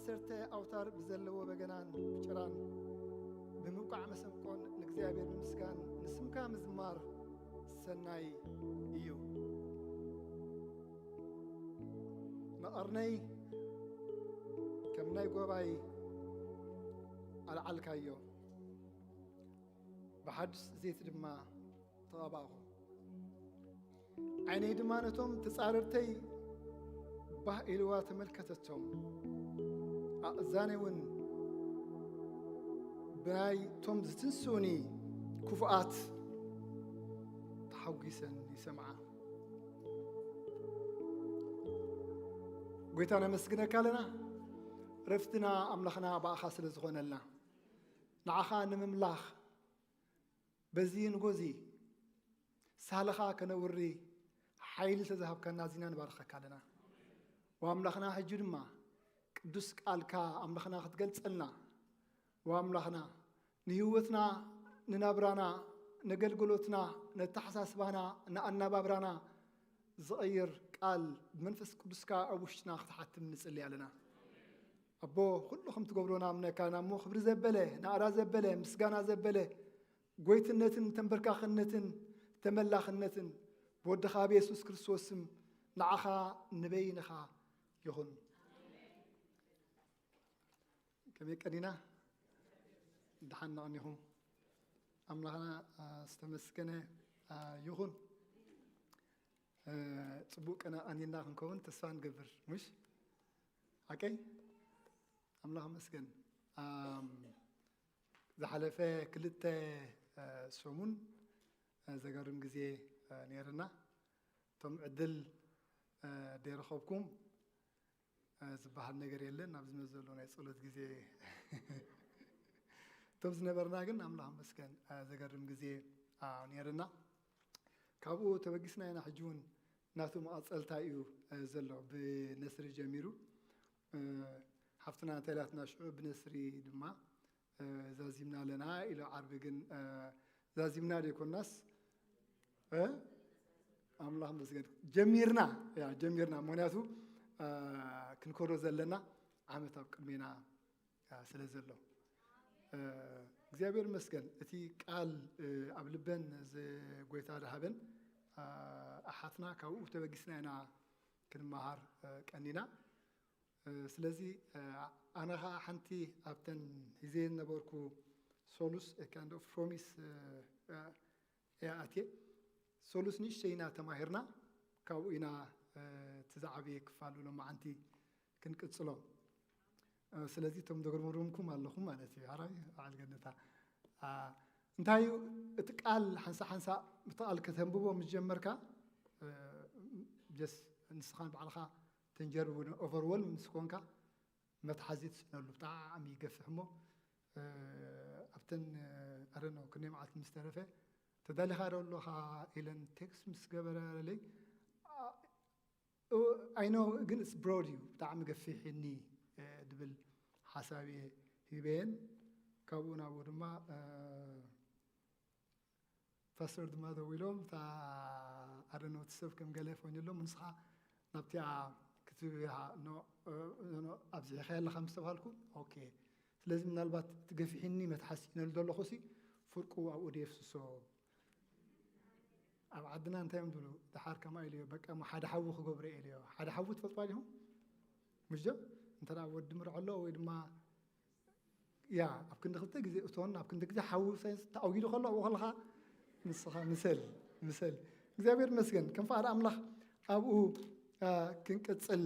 ዓሰርተ ኣውታር ብዘለዎ በገናን ጭራን ብምውቃዕ መሰንቆን ንእግዚኣብሔር ምምስጋን ንስምካ ምዝማር ሰናይ እዩ። ንቐርነይ ከም ናይ ጎባይ ኣልዓልካዮ፣ ብሓድሽ ዘይቲ ድማ ተቐባእኹ። ዓይነይ ድማ ነቶም ተጻረርተይ ባህ ኢልዋ ተመልከተቶም። ኣእዛነይ እውን ብናይቶም ዝትንስኡኒ ክፉኣት ተሓጒሰን ይሰምዓ። ጎይታ ነመስግነካ ኣለና። ረፍትና ኣምላኽና ብኣኻ ስለ ዝኾነልና፣ ንዓኻ ንምምላኽ በዚ ንጎዚ ሳልኻ ከነውሪ ሓይሊ ተዝሃብካና እዚና ንባርኸካ ኣለና። ወኣምላኽና፣ ሕጂ ድማ ቅዱስ ቃልካ ኣምላኽና ክትገልጸልና፣ ወኣምላኽና፣ ንህይወትና፣ ንናብራና፣ ነገልግሎትና፣ ነተሓሳስባና፣ ንኣናባብራና ዝቐይር ቃል ብመንፈስ ቅዱስካ ኣብ ውሽጥና ክትሓትም ንጽሊ ኣለና። ኣቦ፣ ኩሉ ከም ትገብሮ ንኣምነካ ኢና እሞ፣ ክብሪ ዘበለ፣ ናእዳ ዘበለ፣ ምስጋና ዘበለ፣ ጎይትነትን ተንበርካኽነትን ተመላኽነትን ብወድኻ ብየሱስ ክርስቶስ ስም ንዓኻ ንበይንኻ ይኹን። ከመይ ቀኒና? ደሓን ነቐኒኹም። ኣምላኽና፣ አ፣ ዝተመስገነ፣ አ፣ ይኹን። እ፣ ጽቡቕ ቀና ቀኒና ክንከውን ተስፋ ንገብር፣ ምሽ? ሓቀይ? ኣምላኽ መስገን። ኣም፣ ዝሓለፈ ክልተ፣ እ፣ ሰሙን፣ እ፣ ዘገርም ግዜ፣ እ፣ ነይርና። እቶም ዕድል፣ እ፣ ደይረኸብኩም፣ እ፣ ዝበሃል ነገር የለን። ኣብዚ መስ ዘሎ ናይ ጸሎት ግዜ እቶም ዝነበርና ግን ኣምላኽ መስገን፣ እ፣ ዘገርም ግዜ፣ እ፣ ነይርና። ካብኡ ተበጊስና ኢና። ሕጂ እውን ናቱ መቐጸልታ እዩ፣ እ፣ ዘሎ። ብነስሪ ጀሚሩ፣ እ፣ ሓፍትና እንታይ ኢላትና ሽዑ፣ ብነስሪ ድማ፣ እ፣ ዛዚምና ኣለና ኢሎ። ዓርቢ ግን፣ እ፣ ዛዚምና ደይኮናስ፣ እ፣ ኣምላኽ መስገን ጀሚርና፣ ያ፣ ጀሚርና። ምኽንያቱ፣ እ፣ ክንከዶ ዘለና ዓመት ኣብ ቅድሜና፣ እ፣ ስለ ዘሎ፣ እ፣ እግዚኣብሔር ይመስገን። እቲ ቃል፣ እ፣ ኣብ ልበን ዝ-፣ ጎይታ ዝሃበን፣ እ፣ ኣሓትና ካብኡ ተበጊስና ኢና ክንመሃር፣ እ፣ ቀኒና። እ፣ ስለዚ፣ እ፣ ኣነ ኸዓ ሓንቲ ኣብተን ሒዘ ዝነበርኩ ሶሉስ፣ እ፣ kind of promise፣ እ፣ እ፣ እያ ኣትየ። ሶሉስ ንእሽተይ ኢና ተማሂርና፣ ካብኡ ኢና፣ እ፣ እቲ ዝዓበየ ክፋል ሎማዓንቲ ክንቅጽሎ። እ፣ ስለዚ እቶም ዘጉረምረምኩም ኣለኹም ማለት እዩ። ሓራይ በዓል ገነታ። አ፣ እንታይ እዩ እቲ ቃል? ሓንሳእ ሓንሳእ እቲ ቃል ከተንብቦ ምስ ጀመርካ፣ እ፣ ጀስ ንስኻን ባዕልኻ ተንጀርብቡ፣ ኦቨርወልም ምስ ኮንካ መትሓዚ ትስእነሉ ብጣዕሚ ይገፍሕ እሞ፣ እ፣ ኣብተን፣ እ፣ I don't know፣ ክንደይ መዓልቲ ምስ ተረፈ፣ "ተዳሊኻ ዶ ኣለኻ?" ኢለን ቴክስት ምስ ገበረለይ፣ አ፣ እ፣ I know፣ ግን it's broad እዩ፣ ብጣዕሚ ገፊሕኒ፣ እ፣ ድብል ሓሳብ እየ ሂበየን። ካብኡ ናብኡ ድማ፣ እ፣ ፓስተር ድማ ደዊሎም፣ እታ፣ I don't know፣ እቲ ሰብ ከም ገለ ኮይኑሎም፣ ንስኻ ናብቲኣ ክትብሃ፣ ኖ፣ እ፣ ኖ፣ ኣብዚሕኻ ኣለኻ ምስ ተባሃልኩ፣ ኦኬ። ስለዚ ምናልባት እቲ ገፊሕኒ መትሓዚ ነሉ ዘለኹ ሲ፣ ፍርቁ ኣብኡ ድየ ፍስሶ። ኣብ ዓድና እንታይ እዮም ዝብሉ? ደሓር ከማ ኢልዮ፣ በቃ፣ እሞ ሓደ ሓዊ ክገብሮ ኢልዮ። ሓደ ሓዊ ትፈልጥዋ ዲኹም? ምሽ ዶ? እንተ ደኣ ወዲ ምርዖ ኣሎ ወይ ድማ፣ ያ፣ ኣብ ክንዲ ክልተ ግዜ እቶን፣ ኣብ ክንዲ ግዜ ሓዊ ሳይንስ ተኣጒዱ ከሎ፣ ኣብኡ ከለኻ ንስኻ ምሰል፣ ምሰል። እግዚኣብሔር ይመስገን። ከም ፍቓድ ኣምላኽ ኣብኡ፣ አ፣ ክንቅጽል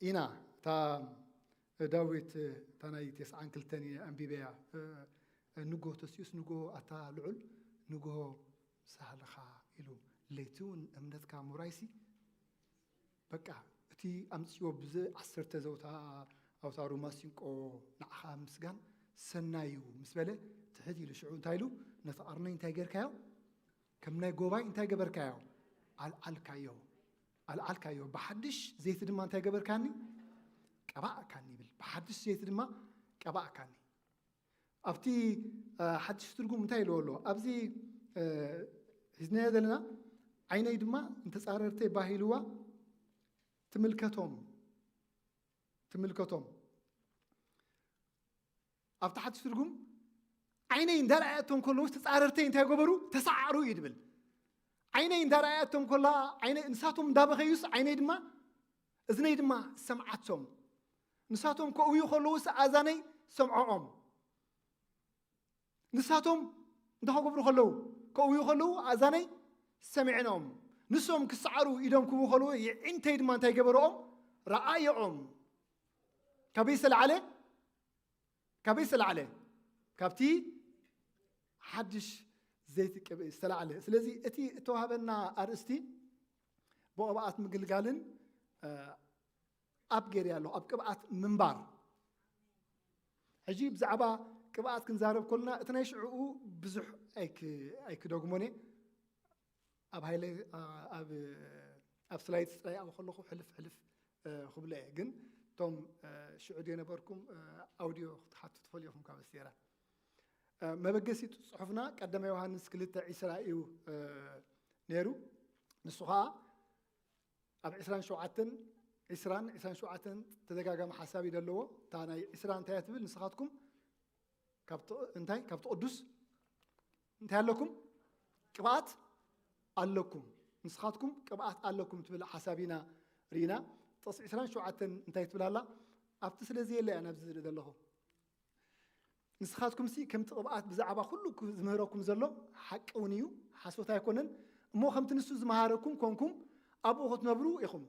ኢና። እታ ዳዊት፣ እታ ናይ ተስዓን ክልተን እየ ኣንቢበያ። እ፣ ንጎ ተሲኡስ፣ ንጎ ኣታ ልዑል ንግሆ ሳህልኻ ኢሉ፣ ለይቲ እውን እምነትካ ምውራይሲ፣ በቃ፣ እቲ ኣምጽዮ ብዚ ዓሰርተ ዘውታ-፣ ኣውታሩ ማሲንቆ ንዓኻ ምስጋን ሰናይ እዩ ምስ በለ፣ ትሕት ኢሉ ሽዑ እንታይ ኢሉ? ነቲ ቀርነይ እንታይ ጌርካዮ? ከም ናይ ጎባይ እንታይ ገበርካዮ? ኣልዓልካዮ። ኣልዓልካዮ። ብሓድሽ ዘይቲ ድማ እንታይ ገበርካኒ? ቀባእካኒ ይብል። ብሓድሽ ዘይቲ ድማ ቀባእካኒ። ኣብቲ፣ እ፣ ሓድሽ ትርጉም እንታይ ኢልዎ ኣሎ? ኣብዚ፣ እ፣ ሒዝናዮ ዘለና፣ ዓይነይ ድማ ንተጻረርተይ ባህ ኢልዋ ትምልከቶም፣ ትምልከቶም። ኣብቲ ሓድሽ ትርጉም ዓይነይ እንዳረኣያቶም ከለውስ ተጻረርተይ እንታይ ገበሩ? ተሰዓሩ እዩ ድብል። ዓይነይ እንዳረኣያቶም ከላ ዓይነ ንሳቶም እንዳበኸዩስ ዓይነይ ድማ እዝነይ ድማ ሰምዓቶም። ንሳቶም ከእውዩ ከለውስ ኣዛነይ ሰምዖኦም። ንሳቶም እንታይ ክገብሩ ከለዉ? ከእውዩ ከለዉ ኣዛነይ ሰሚዕኖም። ንሶም ክሰዓሩ ኢዶም ክቡ ከለዉ የዒንተይ ድማ እንታይ ገበረኦም? ረኣየኦም። ካበይ ዝተለዓለ? ካበይ ዝተለዓለ? ካብቲ ሓድሽ ዘይቲ ቅብኢ ዝተለዓለ። ስለዚ እቲ እተዋህበና ኣርእስቲ ብቕብኣት ምግልጋልን ኣብ ገይር ኣሎ ኣብ ቅብኣት ምንባር። ሕጂ ብዛዕባ ቅብኣት ክንዛረብ ከለና እቲ ናይ ሽዕኡ ብዙሕ ኣይክ- ኣይክደግሞን እየ። ኣብ ሃይለ ኣብ ኣብ ስላይድ ጥራይ ኣብ ከለኹ ሕልፍ ሕልፍ እ፣ ክብሎ እየ። ግን እቶም እ፣ ሽዑ ድዮ ነበርኩም እ፣ ኣውዲዮ ክትሓቱ ትፈልዩ ኢኹም ካብ ኣስቴራ። እ፣ መበገሲ ጽሑፍና ቀዳማይ ዮሃንስ ክልተ ዕስራ እዩ እ፣ ነይሩ። ንሱ ኸኣ ኣብ ዕስራን ሸውዓተን ዕስራን ዕስራን ሸውዓተን ተደጋጋሚ ሓሳብ እዩ ዘለዎ። እታ ናይ ዕስራ እንታይ እያ ትብል? ንስኻትኩም ካብቲ እንታይ ካብቲ ቅዱስ እንታይ ኣለኩም? ቅብኣት ኣለኩም። ንስኻትኩም ቅብኣት ኣለኩም ትብል ሓሳብ ኢና ርኢና። ጥቕሲ ዕስራን ሸውዓተን እንታይ ትብል ኣላ? ኣብቲ ስለ ዘየለ እያ ናብዚ ዝርኢ ዘለኹ። ንስኻትኩምሲ ከምቲ ቅብኣት ብዛዕባ ኩሉ ዝምህረኩም ዘሎ ሓቂ እውን እዩ፣ ሓሶት ኣይኮነን። እሞ ከምቲ ንሱ ዝመሃረኩም ኮንኩም ኣብኡ ክትነብሩ ኢኹም።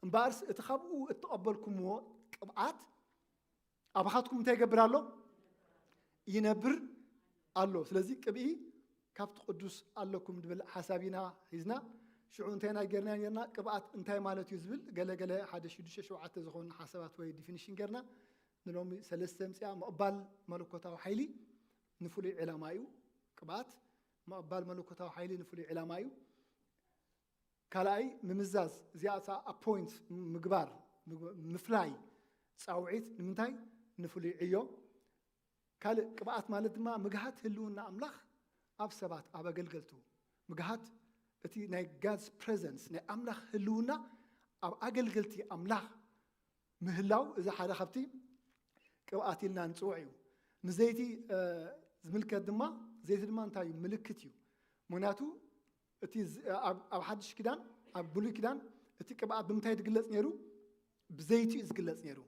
እምበኣርስ እቲ ካብኡ እተቐበልኩምዎ ቅብኣት ኣባኻትኩም እንታይ ይገብር ኣሎ? ይነብር ኣሎ። ስለዚ ቅብኢ ካብቲ ቅዱስ ኣለኩም ዝብል ሓሳብ ኢና ሒዝና። ሽዑ እንታይ ናይ ጌርና ኔርና? ቅብኣት እንታይ ማለት እዩ ዝብል ገለ ገለ ሓደ ሽዱሽተ ሸውዓተ ዝኾኑ ሓሳባት ወይ ዲፊኒሽን ጌርና። ንሎሚ ሰለስተ ምጽኣ ምቕባል መለኮታዊ ሓይሊ ንፍሉይ ዕላማ እዩ። ቅብኣት ምቕባል መለኮታዊ ሓይሊ ንፍሉይ ዕላማ እዩ። ካልኣይ ምምዛዝ፣ እዚኣ ኣፖይንት ምግባር፣ ምፍላይ ጻውዒት ንምንታይ? ንፍሉይ ዕዮ። ካልእ ቅብኣት ማለት ድማ ምግሃት ህልውና ኣምላኽ ኣብ ሰባት፣ ኣብ ኣገልገልቱ። ምግሃት እቲ ናይ ጋድስ ፕሬዘንስ፣ ናይ ኣምላኽ ህልውና ኣብ ኣገልገልቲ ኣምላኽ ምህላው፣ እዚ ሓደ ካብቲ ቅብኣት ኢልና ንጽውዕ እዩ። ንዘይቲ እ፣ ዝምልከት ድማ፣ ዘይቲ ድማ እንታይ እዩ? ምልክት እዩ። ምኽንያቱ እቲ ዝ- ኣብ ኣብ ሓድሽ ኪዳን፣ ኣብ ብሉይ ኪዳን እቲ ቅብኣት ብምንታይ ዝግለጽ ነይሩ? ብዘይቲ እዩ ዝግለጽ ነይሩ።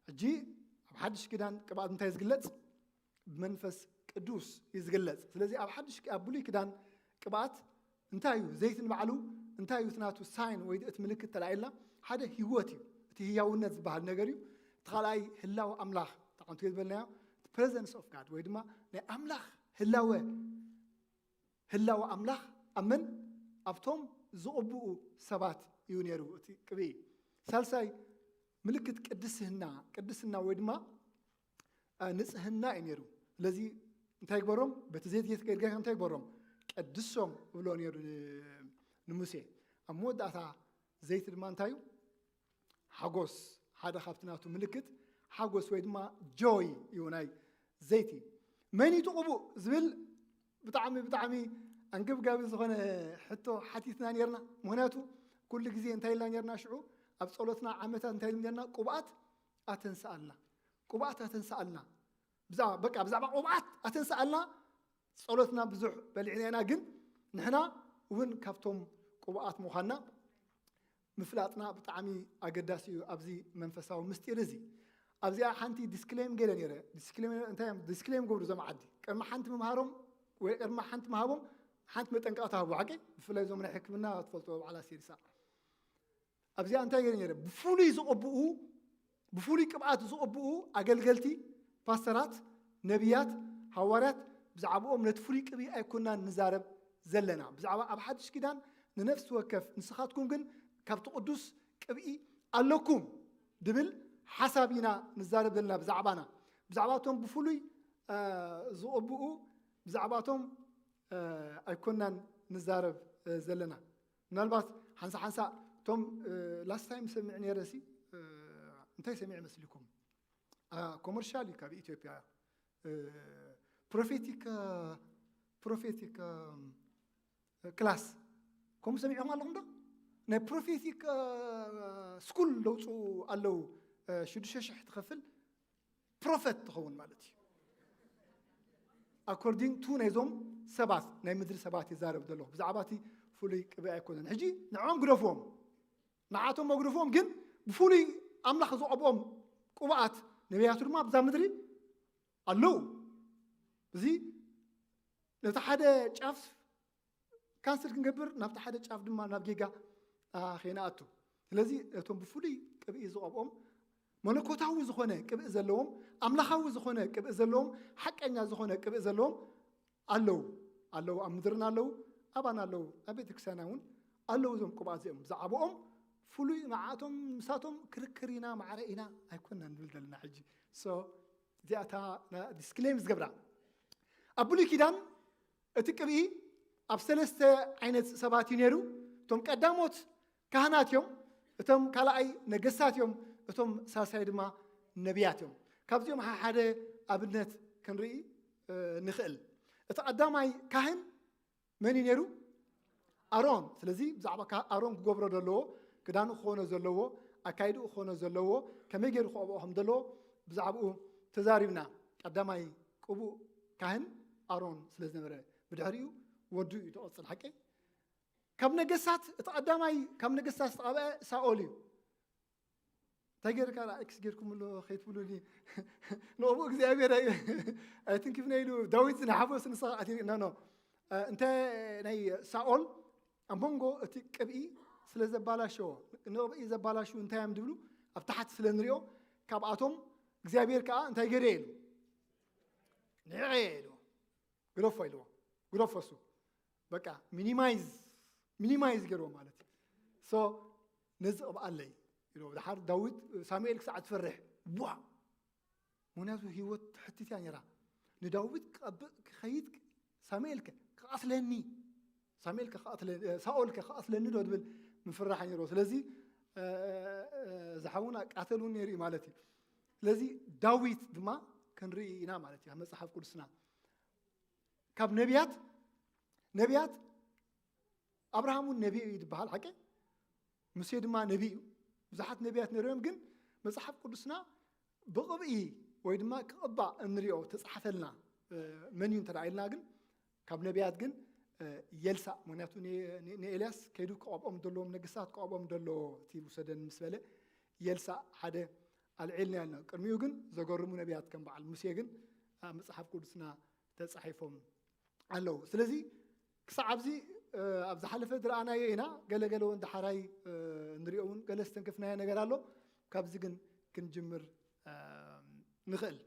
ሕጂ ኣብ ሓድሽ ኪዳን ቅብኣት እንታይ ዝግለጽ? ብመንፈስ ቅዱስ እዩ ዝግለጽ። ስለዚ ኣብ ሓድሽ ኣብ ብሉይ ኪዳን ቅብኣት እንታይ እዩ? ዘይቲ ንባዕሉ እንታይ እዩ? እቲ ናቱ ሳይን ወይ እቲ ምልክት ተላኢልና ሓደ ህይወት እዩ። እቲ ህያውነት ዝበሃል ነገር እዩ። እቲ ካልኣይ ህላው ኣምላኽ ተዓንቱ ዝበልናዮ ፕሬዘንስ ኦፍ ጋድ ወይ ድማ ናይ ኣምላኽ ህላወ ህላወ ኣምላኽ ኣብ መን? ኣብቶም ዝቕብኡ ሰባት እዩ ነይሩ እቲ ቅብኢ። ሳልሳይ ምልክት ቅድስና፣ ቅድስና ወይ ድማ እ፣ ንጽህና እዩ ነይሩ። ስለዚ እንታይ ግበሮም? በቲ ዘይት ጌት ጌርጌር እንታይ ግበሮም? ቀድሶም እብሎ ነይሩ ን- ንሙሴ። ኣብ መወዳእታ ዘይቲ ድማ እንታይ እዩ? ሓጎስ። ሓደ ካብቲ ናቱ ምልክት ሓጎስ ወይ ድማ ጆይ እዩ ናይ ዘይቲ። መን እዩ እቲ ቅቡእ ዝብል ብጣዕሚ ብጣዕሚ ኣንገብጋቢ ዝኾነ ሕቶ ሓቲትና ነርና። ምኽንያቱ ኩሉ ግዜ እንታይ ኢልና ነርና? ሽዑ ኣብ ጸሎትና ዓመታት እንታይ ኢልና ነርና? ቅብኣት ኣተንስኣልና፣ ቅብኣት ኣተንስኣልና። ብዛዕባ በቃ ብዛዕባ ቅብኣት ኣተንስኣልና ጸሎትና ብዙሕ በሊዕና ኢና። ግን ንሕና እውን ካብቶም ቅብኣት ምዃንና ምፍላጥና ብጣዕሚ ኣገዳሲ እዩ ኣብዚ መንፈሳዊ ምስጢር እዚ። ኣብዚኣ ሓንቲ ዲስክሌም ገለ ነይረ። ዲስክሌም እንታይ እዮም? ዲስክሌም ገብሩ እዞም ዓዲ። ቅድሚ ሓንቲ ምምሃሮም ወይ ቅድሚ ሓንቲ ምሃቦም ሓንቲ መጠንቀቕታ ሃቡ። ሓቂ? ብፍላይ እዞም ናይ ሕክምና ትፈልጥዎ በዓል ኣስቴር ይስሐቅ። ኣብዚኣ እንታይ ገይረ ነይረ? ብፍሉይ ዝቕብኡ፣ ብፍሉይ ቅብኣት ዝቕብኡ ኣገልገልቲ፣ ፓስተራት፣ ነቢያት፣ ሃዋርያት፣ ብዛዕባኦም ነቲ ፍሉይ ቅብኢ ኣይኮናን ንዛረብ ዘለና። ብዛዕባ ኣብ ሓድሽ ኪዳን ንነፍሲ ወከፍ፣ ንስኻትኩም ግን ካብቲ ቅዱስ ቅብኢ ኣለኩም ድብል ሓሳብ ኢና ንዛረብ ዘለና ብዛዕባና። ብዛዕባቶም ብፍሉይ፣ እ፣ ዝቕብኡ፣ ብዛዕባቶም፣ እ፣ ኣይኮናን ንዛረብ፣ እ፣ ዘለና። ምናልባት ሓንሳ ሓንሳ እቶም፣ እ፣ ላስት ታይም ሰሚዕ ነይረ ሲ፣ እ፣ እንታይ ሰሚዕ መስሊኩም? እ፣ ኮመርሻል እዩ ካብ ኢትዮጵያ። እ፣ ፕሮፌቲክ፣ እ፣ ፕሮፌቲክ፣ እ፣ ክላስ ከምኡ ሰሚዕኹም ኣለኹም ዶ? ናይ ፕሮፌቲክ፣ እ፣ ስኩል ለውፅኡ ኣለዉ። እ፣ ሽዱሽተ ሽሕ ትኸፍል ፕሮፌት ትኸውን ማለት እዩ። ኣኮርዲንግ ቱ ናይዞም ሰባት ናይ ምድሪ ሰባት ይዛረብ ዘለኹ ብዛዕባ እቲ ፍሉይ ቅብኢ ኣይኮነን። ሕጂ ንዕኦም ግደፍዎም፣ ንዓቶም መግደፍዎም፣ ግን ብፍሉይ ኣምላኽ ዝቐብኦም ቅቡኣት ነቢያቱ ድማ ኣብዛ ምድሪ ኣለዉ። እዚ ነቲ ሓደ ጫፍ ካንስል ክንገብር ናብቲ ሓደ ጫፍ ድማ ናብ ጌጋ ከይንኣቱ። ስለዚ ነቶም ብፍሉይ ቅብኢ ዝቐብኦም መለኮታዊ ዝኾነ ቅብኢ ዘለዎም፣ ኣምላኻዊ ዝኾነ ቅብኢ ዘለዎም፣ ሓቀኛ ዝኾነ ቅብኢ ዘለዎም ኣለዉ ኣለዉ ኣብ ምድርና ኣለዉ ኣባና ኣለዉ ኣብ ቤተክርስቲያና እውን ኣለዉ። እዞም ቅብኣት እዚኦም ብዛዕባኦም ፍሉይ ንዓቶም ምሳቶም ክርክር ኢና ማዕረ ኢና ኣይኮና ንብል ዘለና ሕጂ። እዚኣታ ዲስክሌም ዝገብራ ኣብ ብሉይ ኪዳን እቲ ቅብኢ ኣብ ሰለስተ ዓይነት ሰባት እዩ ነይሩ። እቶም ቀዳሞት ካህናት እዮም፣ እቶም ካልኣይ ነገስታት እዮም፣ እቶም ሳልሳይ ድማ ነቢያት እዮም። ካብዚኦም ሓደ ኣብነት ክንርኢ ንኽእል። እቲ ቀዳማይ ካህን መን እዩ ነይሩ? ኣሮን። ስለዚ ብዛዕባ ኣሮን ክገብሮ ዘለዎ፣ ክዳኑ ክኾኖ ዘለዎ፣ ኣካይድኡ ክኾኖ ዘለዎ፣ ከመይ ገይሩ ክቐብኦ ከም ዘለዎ ብዛዕባኡ ተዛሪብና። ቀዳማይ ቅቡእ ካህን ኣሮን ስለ ዝነበረ፣ ብድሕሪኡ ወዱ እዩ ተቐፅል። ሓቂ ካብ ነገስታት እቲ ቀዳማይ ካብ ነገስታት ዝተቐብአ ሳኦል እዩ። እንታይ ገይርካ ደኣ ኤክስ ገይርኩምሉ ከይትብሉኒ ንቕቡእ እግዚኣብሔር ኣይትንክፍነ ኢሉ ዳዊት ዝነሓፈሱ ንስኻ ኣትሪእና ኖ እንተ ናይ ሳኦል ኣብ መንጎ እቲ ቅብኢ ስለ ዘባላሸዎ ንቕብኢ ዘባላሽዉ እንታይ እዮም ድብሉ ኣብ ታሕቲ ስለ ንሪኦ ካብኣቶም እግዚኣብሔር ከዓ እንታይ ገይረ ኢሉ ንዕቐየ ኢሉ ግደፎ ኢልዎ ግደፎ እሱ በቃ ሚኒማይዝ ሚኒማይዝ ገይርዎ ማለት እዩ። ሶ ነዚ ቅብኣለይ ኢልዎ ድሓር ዳዊት ሳሙኤል ክሳዕ ትፈርሕ ዋ ምክንያቱ ህይወት ትሕትት እያ ነራ ንዳዊት ክቐብእ ክኸይድ ሳሙኤል ከ ክቐትለኒ ሳሙኤል ከ ክቐትለኒ ሳኦል ከ ክቐትለኒ ዶ ድብል ምፍራሕ ነይርዎ ስለዚ ዝሓውና ቃተል እውን ነይሩ እዩ ማለት እዩ ስለዚ ዳዊት ድማ ክንርኢ ኢና ማለት እዩ መፅሓፍ ቅዱስና ካብ ነቢያት ነቢያት ኣብርሃም እውን ነቢ እዩ ዝበሃል ሓቂ ሙሴ ድማ ነቢ እዩ ብዙሓት ነቢያት ነርዮም ግን መፅሓፍ ቅዱስና ብቕብኢ ወይ ድማ ክቕባእ እንሪኦ ተፃሓፈልና መን እዩ እንተደኣ ኢልና ግን ካብ ነቢያት ግን የልሳእ ምክንያቱ ንኤልያስ ከይዱ ክቐብኦም ዘለዎም ነገስታት ክቐብኦም ዘሎ እቲ ውሰደን ምስ በለ የልሳእ ሓደ ኣልዒልና ያልና ቅድሚኡ ግን ዘገርሙ ነቢያት ከም በዓል ሙሴ ግን ኣብ መፅሓፍ ቅዱስና ተፃሒፎም ኣለዉ ስለዚ ክሳዕ ኣብዚ ኣብ ዝሓለፈ ዝረኣናዮ ኢና ገለገለ እውን ዳሓራይ ንሪኦ እውን ገለ ዝተንከፍናዮ ነገር ኣሎ ካብዚ ግን ክንጅምር ንኽእል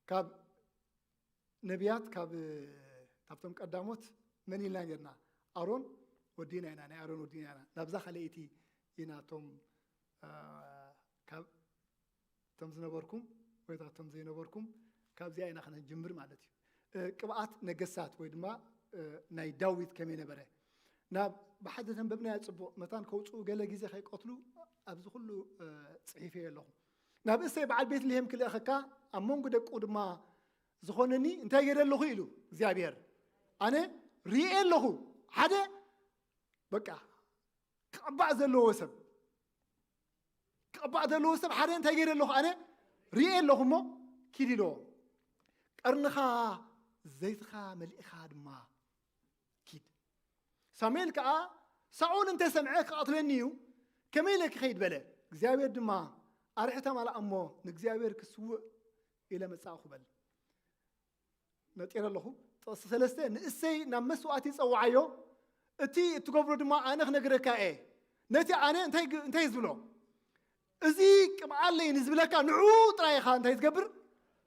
ካብ ነቢያት ካብ ካብቶም ቀዳሞት መን ኢልና ጌርና ኣሮን ወዲና ኢና ናይ ኣሮን ወዲና ኢና ናብዛ ካልኣይቲ ኢና እቶም ካብ እቶም ዝነበርኩም ወይ እቶም ዘይነበርኩም ካብዚኣ ኢና ክንጅምር ማለት እዩ ቅብኣት ነገስታት ወይ ድማ ናይ ዳዊት ከመይ ነበረ ናብ ብሓደ ተንበብናያ ፅቡቕ መታን ከውፅኡ ገለ ግዜ ከይቀትሉ ኣብዚ ኩሉ ፅሒፈ ኣለኹ ናብ እሰይ በዓል ቤትልሄም ክልእኸካ ኣብ መንጎ ደቁ ድማ ዝኾነኒ እንታይ ገይረ ኣለኹ ኢሉ እግዚኣብሔር ኣነ ርኤ ኣለኹ ሓደ በቃ ክቕባእ ዘለዎ ሰብ ክቕባእ ዘለዎ ሰብ ሓደ እንታይ ገይረ ኣለኹ ኣነ ርኤ ኣለኹ እሞ ኪድ ኢልዎ ቀርንኻ ዘይትኻ መሊእኻ ድማ ኪድ ሳሙኤል ከዓ ሳኦል እንተሰምዐ ክቐትለኒ እዩ ከመይ ኢለ ክኸይድ በለ እግዚኣብሔር ድማ ኣርሒ ተማልኣ እሞ ንእግዚኣብሔር ክስውእ ኢለ መጻእኹ በል ነጢረ ኣለኹ ጥቕሲ ሰለስተ ንእሰይ ናብ መስዋእቲ ይጸውዓዮ እቲ እትገብሮ ድማ ኣነ ክነግረካ እየ ነቲ ኣነ እንታይ ዝብሎ እዚ ቅብኣለይ ንዝብለካ ንዑ ጥራይ ኢኻ እንታይ ትገብር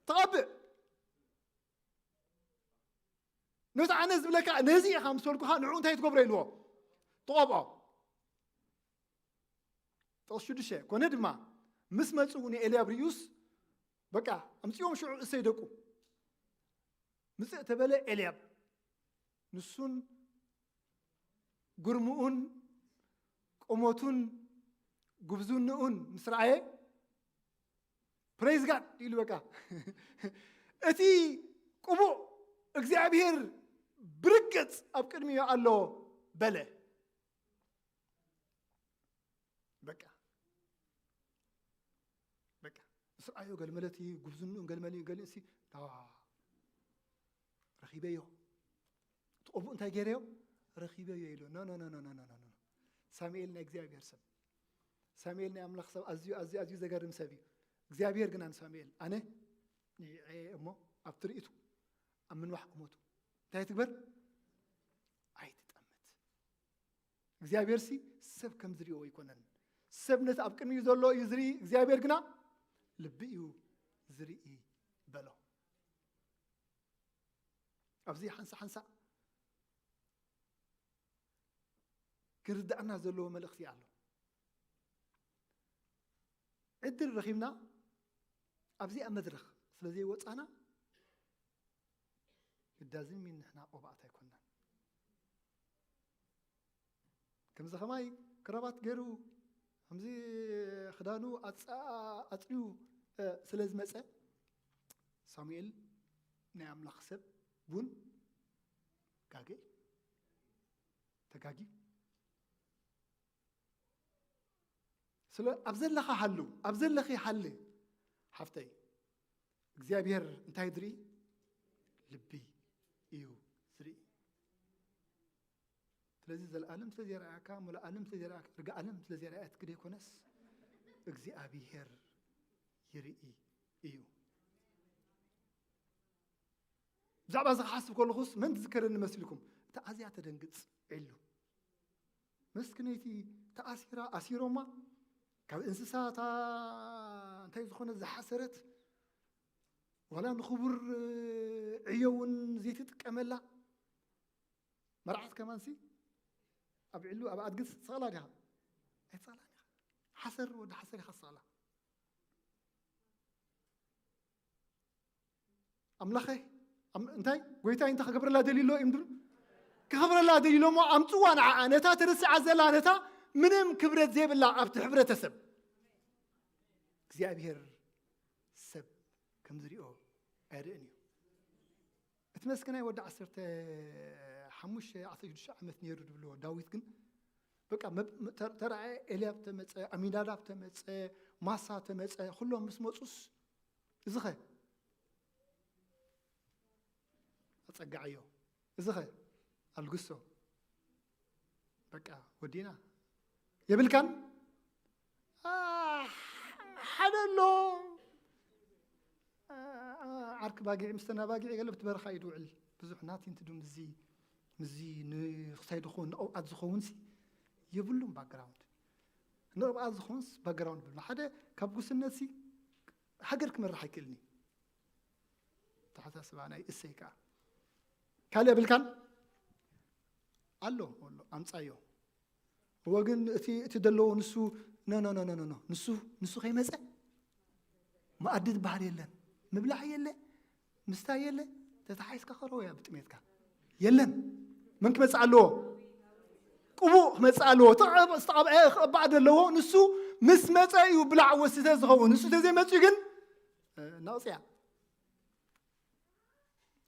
ትቐብእ ነቲ ኣነ ዝብለካ ነዚ ኢኻ ምስ በልኩኻ ንዑ እንታይ ትገብሮ ኢልዎ ትቐብኦ ጥቕስ ሽዱሽተ ኮነ ድማ ምስ መፁ ንኤልያብ ርዩስ በቃ ኣምፅኦም ሽዑ እሰይ ደቁ ምፅእ ተበለ ኤልያብ ንሱን ግርምኡን ቁመቱን ጉብዝንኡን ምስ ረኣየ ፕሬዝ ጋድ ኢሉ በቃ እቲ ቅቡእ እግዚኣብሔር ብርግፅ ኣብ ቅድሚኡ ኣሎ በለ በቃ በቃ ምስ ረኣዮ ገልመለቲ ጉብዝንኡን ገልመሊ ገሊእሲ ረኺበዮ። እቲ ቆቡእ እንታይ ገይረዮ? ረኺበዮ ኢሉ። ኖ፣ ኖ፣ ኖ። ሳሙኤል ናይ እግዚኣብሔር ሰብ፣ ሳሙኤል ናይ ኣምላኽ ሰብ፣ ኣዝዩ፣ ኣዝዩ፣ ኣዝዩ ዘገርም ሰብ እዩ። እግዚኣብሔር ግና ንሳሙኤል፣ ኣነ ንዒዐ እሞ ኣብ ትርኢቱ ኣብ ምንዋሕ ቁመቱ እንታይ ትግበር? ኣይትጠምት። እግዚኣብሔርሲ ሰብ ከም ዝሪኦ ኣይኮነን። ሰብ ነቲ ኣብ ቅድሚኡ ዘሎ እዩ ዝርኢ፣ እግዚኣብሔር ግና ልቢ እዩ ዝርኢ በሎ። ኣብዚ ሓንሳ ሓንሳ ክርዳእና ዘለዎ መልእኽቲ ኣሎ። ዕድል ረኺብና ኣብዚኣ መድረኽ ስለ ዘይወፃና፣ it doesn't mean ንሕና ቆባእት ኣይኮንናን። ከምዚ ከማይ ክራባት ገይሩ፣ ከምዚ ክዳኑ ኣፃ-፣ ኣፅርዩ፣ እ፣ ስለ ዝመፀ፣ ሳሙኤል ናይ ኣምላኽ ሰብ እውን ጋገ እዩ። ተጋጊ። ስለ ኣብ ዘለኻ ሃሉ፣ ኣብ ዘለኺ ሃሊ፣ ሓፍተይ፣ እግዚኣብሔር እንታይ ዝርኢ? ልቢ እዩ ዝርኢ። ስለዚ ዘለኣለም ስለ ዘይረኣካ፣ ሙሉኣለም ስለ ዘይረኣካ፣ ርግኣለም ስለ ዘይረኣየትኪ ደይኮነስ፣ እግዚኣብሔር ይርኢ እዩ። ብዛዕባ እዚ ክሓስብ ከለኹስ መን ትዝከረኒ መሲልኩም? እታ ኣዝያ ተደንግጽ ዒሉ። መስኪነይቲ ተኣሲራ፣ ኣሲሮማ፣ ካብ እንስሳታ እንታይ ዝኾነ ዝሓሰረት፣ ዋላ ንኽቡር ዕዮ እውን ዘይትጥቀመላ፣ መርዓት ከማንሲ ኣብ ዒሉ፣ ኣብ ኣድጊ ትስቕላ ዲኻ? ኣይትስቕላን ኢኻ። ሓሰር፣ ወዲ ሓሰር ኢኻ ትስቕላ። ኣምላኸ፣ ኣም-፣ እንታይ? ጎይታይ እንታይ ክገብረላ ደልዩ ኣሎ? እዩ ምድሩ ክገብረላ ደልዩ ኣሎ እሞ፣ ኣምጽዋ ንዓኣ፣ ነታ ተረሲዓ ዘላ፣ ነታ ምንም ክብረት ዘይብላ ኣብቲ ሕብረተሰብ። እግዚኣብሔር ሰብ ከም ዝሪኦ ኣይርእን እዩ። እቲ መስኪናይ ወዲ ዓሰርተ ሓሙሽተ፣ ዓሰርተ ሽዱሽተ ዓመት ነይሩ ዝብልዎ ዳዊት ግን፣ በቃ፣ መብ-፣ ተር-፣ ተራኣየ፣ ኤልያብ ተመጸ፣ ኣሚናዳብ ተመጸ፣ ማሳ ተመጸ፣ ኩሎም ምስ መጹስ፣ እዚ ኸ? ኣጸግዓዮ። እዚ ኸ? ኣልግሶ። በቃ፣ ወዲና። የብልካን? አ፣ ሓደ ኣሎ። አ፣ አ፣ ዓርኪ ባጊዕ፣ ምስተን ኣባጊዕ ገለ ብቲ በረኻ እዩ ዝውዕል። ብዙሕ ናቲ እንትዱ ምዚ፣ ምዚ ንክሳይ ድኾን፣ ንቕብኣት ዝኸውንሲ የብሉን ባክግራውንድ። ንቕብኣት ዝኾንስ ባክግራውንድ ብሎ። ሓደ ካብ ጉስነትሲ ሃገር ክመርሕ ኣይክእልን እዩ። ተሓሳስባ ናይ እሰይ ከኣ። ካልእ የብልካን? ኣሎ፣ ኣሎ፣ ኣምጻዮ። እወ፣ ግን እቲ፣ እቲ ዘለዎ ንሱ፣ ኖ፣ ኖ፣ ኖ፣ ኖ፣ ኖ፣ ኖ። ንሱ፣ ንሱ ከይመጸ መኣዲ ዝበሃል የለን። ምብላዕ የለ፣ ምስታይ የለ፣ ተተሓይስካ ከረው እያ ብጥሜትካ። የለን። መን ክመጽእ ኣለዎ? ቅቡእ ክመጽእ ኣለዎ። ተቐ-፣ ዝተቐብአ ክቕባእ ዘለዎ ንሱ ምስ መጸ እዩ ብላዕ ወስተ ዝኸውን። ንሱ ተዘይመጽኡ ግን፣ እ፣ ናቕጽያ።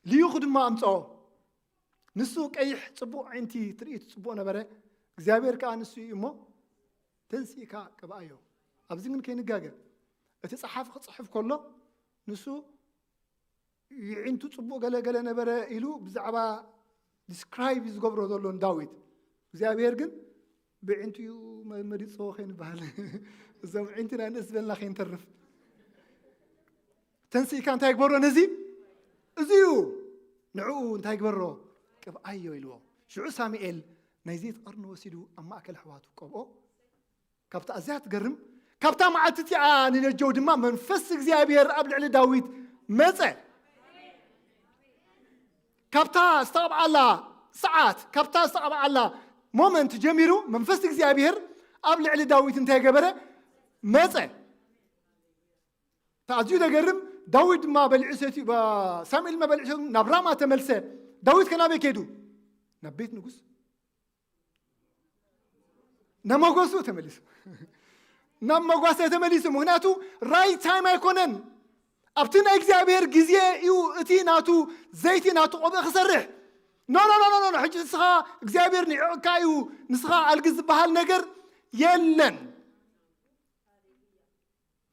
ልዩኽ ድማ ኣምጽኦ። ንሱ ቀይሕ ጽቡቕ ዓይንቲ ትርኢት ጽቡቕ ነበረ። እግዚኣብሔር ከኣ ንሱ እዩ እሞ፣ ተንሲእካ ቅብኣዮ። ኣብዚ ግን ከይንጋገ። እቲ ጸሓፊ ክጽሕፍ ከሎ፣ ንሱ ይዒንቱ ጽቡቕ ገለ ገለ ነበረ ኢሉ ብዛዕባ ዲስክራይብ ዝገብሮ ዘሎ ንዳዊት። እግዚኣብሔር ግን ብዒንቱ እዩ መ-፣ መሪጽዎ ከይንበሃል። እዞም ዒንትና ንእስ በልና ከይንተርፍ። ተንሲእካ እንታይ ግበሮ ነዚ? እዚ እዩ። ንዕኡ እንታይ ግበሮ? ቅብኣዮ ኢልዎ። ሽዑ ሳሙኤል ናይ ዘይት ቐርኒ ወሲዱ ኣብ ማእከል ኣሕዋቱ ቀብኦ። ካብታ ኣዝያ ትገርም፣ ካብታ መዓልቲ እቲኣ ንነጀው ድማ መንፈስ እግዚኣብሔር ኣብ ልዕሊ ዳዊት መጸ። ካብታ ዝተቐብኣላ ሰዓት፣ ካብታ ዝተቐብኣላ ሞመንት ጀሚሩ መንፈስ እግዚኣብሔር ኣብ ልዕሊ ዳዊት እንታይ ገበረ? መጸ። ኣዝዩ ዘገርም፣ ዳዊት ድማ በሊዑ ሰትዩ፣ ባ-፣ ሳሙኤል ድማ በሊዑ ሰትዩ ናብ ራማ ተመልሰ። ዳዊት ከ ናበይ ከይዱ? ናብ ቤት ንጉስ። ናብ መጓሰ ተመሊሱ። ናብ መጓሰ ተመሊሱ። ምኽንያቱ ራይት ታይም ኣይኮነን። ኣብቲ ናይ እግዚኣብሔር ግዜ እዩ እቲ ናቱ ዘይቲ፣ ናቱ ቆብዕ ክሰርሕ። ኖ፣ ኖ፣ ኖ፣ ኖ፣ ኖ። ሕጂ ንስኻ እግዚኣብሔር ንዕቕካ እዩ፣ ንስኻ ኣልግስ ዝበሃል ነገር የለን።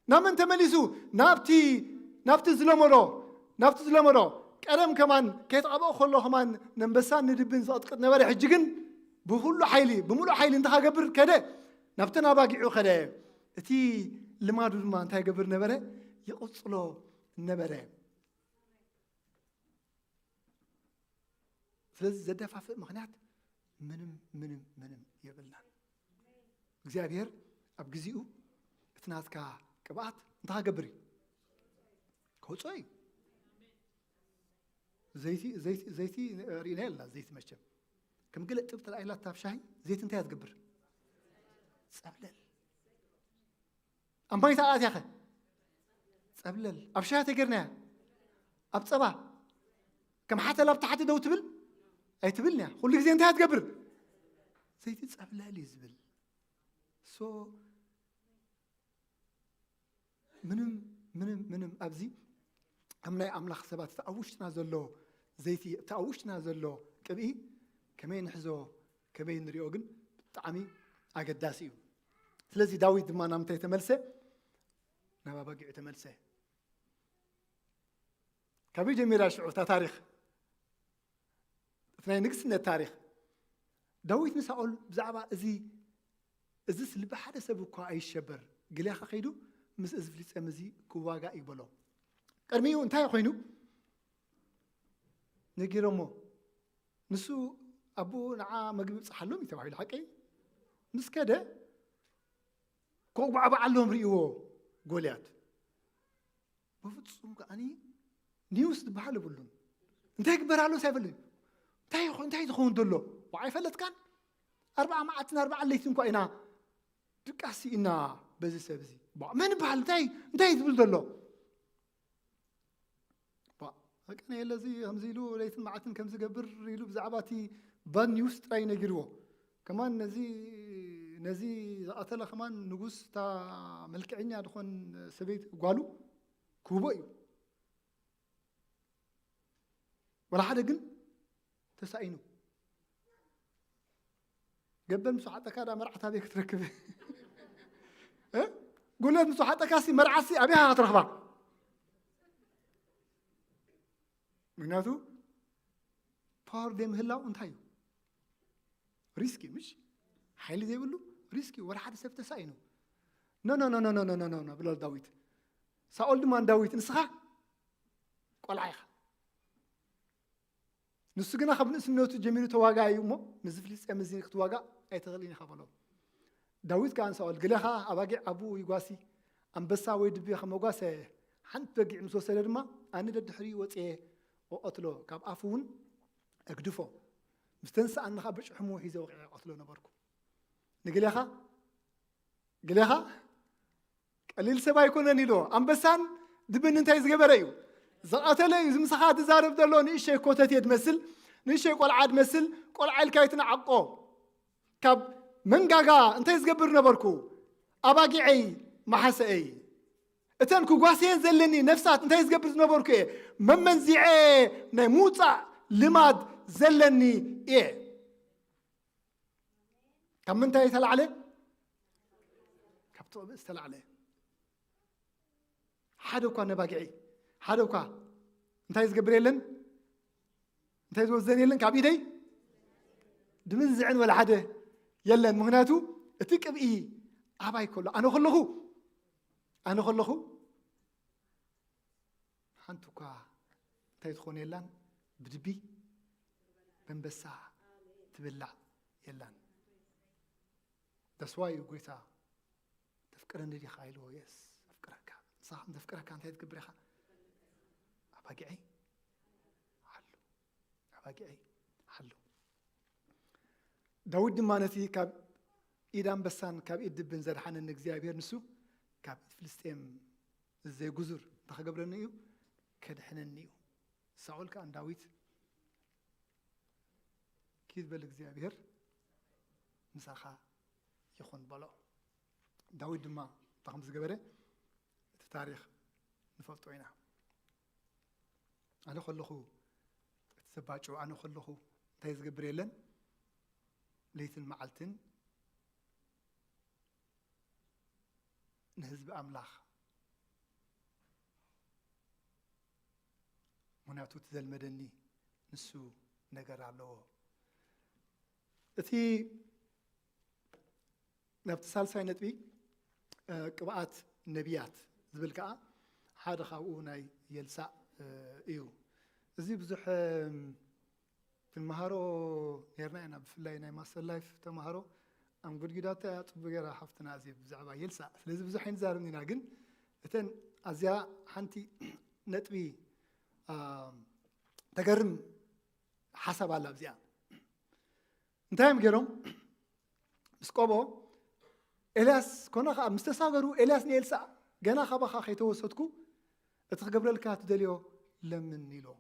ናብ መን ተመሊሱ? ናብቲ፣ ናብቲ ዝለመዶ፣ ናብቲ ዝለመዶ። ቀደም ከማን ከይተቐብኦ ከሎ ከማን ነንበሳን ንድብን ዝቐጥቅጥ ነበረ። ሕጂ ግን ብኹሉ ሓይሊ፣ ብምሉእ ሓይሊ እንታይ ክገብር ከደ? ናብተን ኣባጊዑ ከደ። እቲ ልማዱ ድማ እንታይ ይገብር ነበረ? ይቕጽሎ ነበረ። ስለዚ ዘደፋፍእ ምኽንያት ምንም፣ ምንም፣ ምንም የብልናን። እግዚኣብሔር ኣብ ግዚኡ እቲ ናትካ ቅብኣት እንታይ ክገብር እዩ? ከውፅኦ እዩ። ዘይቲ፣ ዘይቲ፣ ዘይቲ ርኢና የለና። ዘይቲ መቸም ከም ገለ ጥብ ተላኢላ ኣብ ሻሂ ዘይቲ እንታይ እያ ትገብር? ጸብለል። ኣብ ማይ ተኣትያኸ? ጸብለል። ኣብ ሻሂ ተገርናያ? ኣብ ጸባ? ከም ሓተላ ኣብ ታሕቲ ደው ትብል? ኣይትብልን እያ። ኩሉ ግዜ እንታይ እያ ትገብር? ዘይቲ ጸብለል እዩ ዝብል። ሶ ምንም፣ ምንም፣ ምንም ኣብዚ ከም ናይ ኣምላኽ ሰባት እቲ ኣብ ውሽጥና ዘሎ ዘይቲ፣ እቲ ኣብ ውሽጥና ዘሎ ቅብኢ ከመይ ንሕዞ፣ ከመይ ንሪኦ ግን ብጣዕሚ ኣገዳሲ እዩ። ስለዚ ዳዊት ድማ ናብ ምንታይ ተመልሰ? ናብ ኣባጊዑ ተመልሰ። ካበይ ጀሚራ ሽዑ እታ ታሪኽ? እቲ ናይ ንግስነት ታሪኽ። ዳዊት ንሳኦል ብዛዕባ እዚ፣ እዝስ ልቢ ሓደ ሰብ እኳ ኣይሸበር፣ ግሌኻ ከይዱ ምስ እዚ ፍልስጤም እዚ ክዋጋእ እዩ በሎ። ቅድሚኡ እንታይ ኮይኑ ነጊሮሞ? ንሱ ኣቦኡ ንዓ መግቢ ብጽሓሎም እዩ ተባሂሉ፣ ሓቀይ? ምስ ከደ ከጉባዕባዓሎም ርእይዎ ጎልያድ። በፍጹም ከኣኒ ኒውስ ዝበሃል የብሉን። እንታይ ይግበር ኣሎ ሳይፈልጥ እዩ። እንታይ ይኾ-፣ እንታይ ዝኸውን ዘሎ? ዋዓ ኣይፈለጥካን? ኣርብዓ መዓልትን ኣርብዓ ለይትን እኳ ኢና ድቃስ ኢና በዚ ሰብ እዚ። ባ-፣ መን ይበሃል? እንታይ፣ እንታይ ዝብል ዘሎ? ባ-፣ በቃ ነየለ እዚ ከምዚ ኢሉ ለይትን መዓልትን ከምዚ ገብር ኢሉ ብዛዕባ እቲ ባድ ኒውስ ጥራይ ነጊርዎ። ከማን ነዚ፣ ነዚ ዝቐተለ ከማን ንጉስ እታ መልክዐኛ ዝኾን ሰበይቲ ጓሉ ክህቦ እዩ። ወላ ሓደ ግን ተሳኢኑ። ገበል ምስ ሓጠካ ዳ መርዓት ኣበይ ክትረክብ? እ? ጉለት ምስ ሓጠካ ሲ መርዓት ሲ ኣበይ ኢኻ ክትረኽባ? ምክንያቱ ፓወር ዘይምህላው እንታይ እዩ? ሪስክ እዩ፣ ምሽ? ሓይሊ ዘይብሉ ሪስክ እዩ። ወላ ሓደ ሰብ ተሳኢኑ። ኖ፣ ኖ፣ ኖ፣ ኖ፣ ኖ፣ ኖ፣ ኖ፣ ኖ፣ ብሎ ዳዊት። ሳኦል ድማ ንዳዊት፣ "ንስኻ ቆልዓ ኢኻ። ንሱ ግና ካብ ንእስነቱ ጀሚሩ ተዋጋኢ እዩ እሞ፣ ምስዚ ፍልስጤም እዚ ክትዋጋእ ኣይትኽእልን ኢኻ" በሎ። ዳዊት ከኣ ንሳኦል፣ "ግለኻ ኣባጊዕ ኣቡኡ ይጓሲ፣ ኣንበሳ ወይ ድቢ ከመጓሰ፣ ሓንቲ በጊዕ ምስ ወሰደ ድማ፣ ኣነ ደድሕሪኡ ወጽየ እቐትሎ፣ ካብ ኣፉ እውን እግድፎ። ምስ ተንስኣኒ ኸኣ ብጭሕሙ ሒዘ ወቒዐ እቐትሎ ነበርኩ።" ንግሌኻ፣ ግሌኻ ቀሊል ሰብ ኣይኮነን ኢልዎ። ኣንበሳን ድብን እንታይ ዝገበረ እዩ? ዝቐተለ እዩ። እዚ ምሳኻ ትዛረብ ዘሎ ንእሸይ ኮተቴ ድመስል፣ ንእሸይ ቆልዓ ድመስል፣ ቆልዓ ኢልካ ኣይትንዓቆ። ካብ መንጋጋ እንታይ ዝገብር ነበርኩ? ኣባጊዐይ መሓሰአይ። እተን ክጓስየን ዘለኒ ነፍሳት እንታይ ዝገብር ዝነበርኩ እየ? መመንዚዐ ናይ ምውጻእ ልማድ ዘለኒ እየ። ካብ ምንታይ ዝተላዕለ? ካብ ትቕብእ ዝተላዕለ። ሓደ እኳ ነባጊዒ፣ ሓደ እኳ እንታይ ዝገብር የለን? እንታይ ዝወዘን የለን? ካብ ኢደይ ድምንዝዕን ወላ ሓደ የለን። ምኽንያቱ እቲ ቅብኢ ኣባይ ከሎ፣ ኣነ ከለኹ፣ ኣነ ከለኹ ሓንቲ እኳ እንታይ ትኾን የላን፣ ብድቢ በንበሳ ትብላዕ የላን። That's why እዩ ጎይታ፣ "ተፍቅረኒ ዲኻ?" ኢልዎ። "የስ፣ ኣፍቅረካ። ንስኻ ከም ዘፍቅረካ እንታይ ትገብር ኢኻ?" ኣባጊዐይ ሓሉ፣ ኣባጊዐይ ሓሉ። ዳዊት ድማ ነቲ ካብ ኢድ ኣንበሳን ካብ ኢድ ድብን ዘድሓነኒ እግዚኣብሔር ንሱ ካብ ኢድ ፍልስጤም ዘይጉዙር እንተኸገብረኒ እዩ፣ ከድሕነኒ እዩ። ሳኦል ከኣ ንዳዊት፣ "ኪድ በል እግዚኣብሔር ምሳኻ ይኹን" በሎ። ዳዊት ድማ እንታይ ከም ዝገበረ እቲ ታሪኽ ንፈልጦ ኢና። ኣነ ከለኹ እቲ ዘባጭው፣ ኣነ ከለኹ እንታይ ዝገብር የለን፣ ለይትን መዓልትን ንህዝቢ ኣምላኽ ምኽንያቱ እቲ ዘልመደኒ ንሱ ነገር ኣለዎ። እቲ ናብቲ ሳልሳይ ነጥቢ፣ እ፣ ቅብኣት ነቢያት ዝብል ከኣ ሓደ ካብኡ ናይ ኤልሳእ፣ እ፣ እዩ። እዚ ብዙሕ፣ እም፣ ክንመሃሮ ነርና ኢና፣ ብፍላይ ናይ ማስተር ላይፍ ተማሃሮ ኣንጎድጊዳታ እያ ጽቡቅ ገይራ ሓፍትና ኣዜብ ብዛዕባ ኤልሳእ። ስለዚ ብዙሕ ኣይንዛረብን ኢና፣ ግን እተን ኣዝያ ሓንቲ ነጥቢ፣ እ፣ ተገርም ሓሳብ ኣላ ኣብዚኣ። እንታይ እዮም ገይሮም? ምስ ቆቦ ኤልያስ ኮነ ከኣ ምስ ተሳገሩ፣ ኤልያስ ንኤልሳእ፣ "ገና ካባኻ ከይተወሰድኩ እቲ ክገብረልካ ትደልዮ ለምን" ኢልዎ።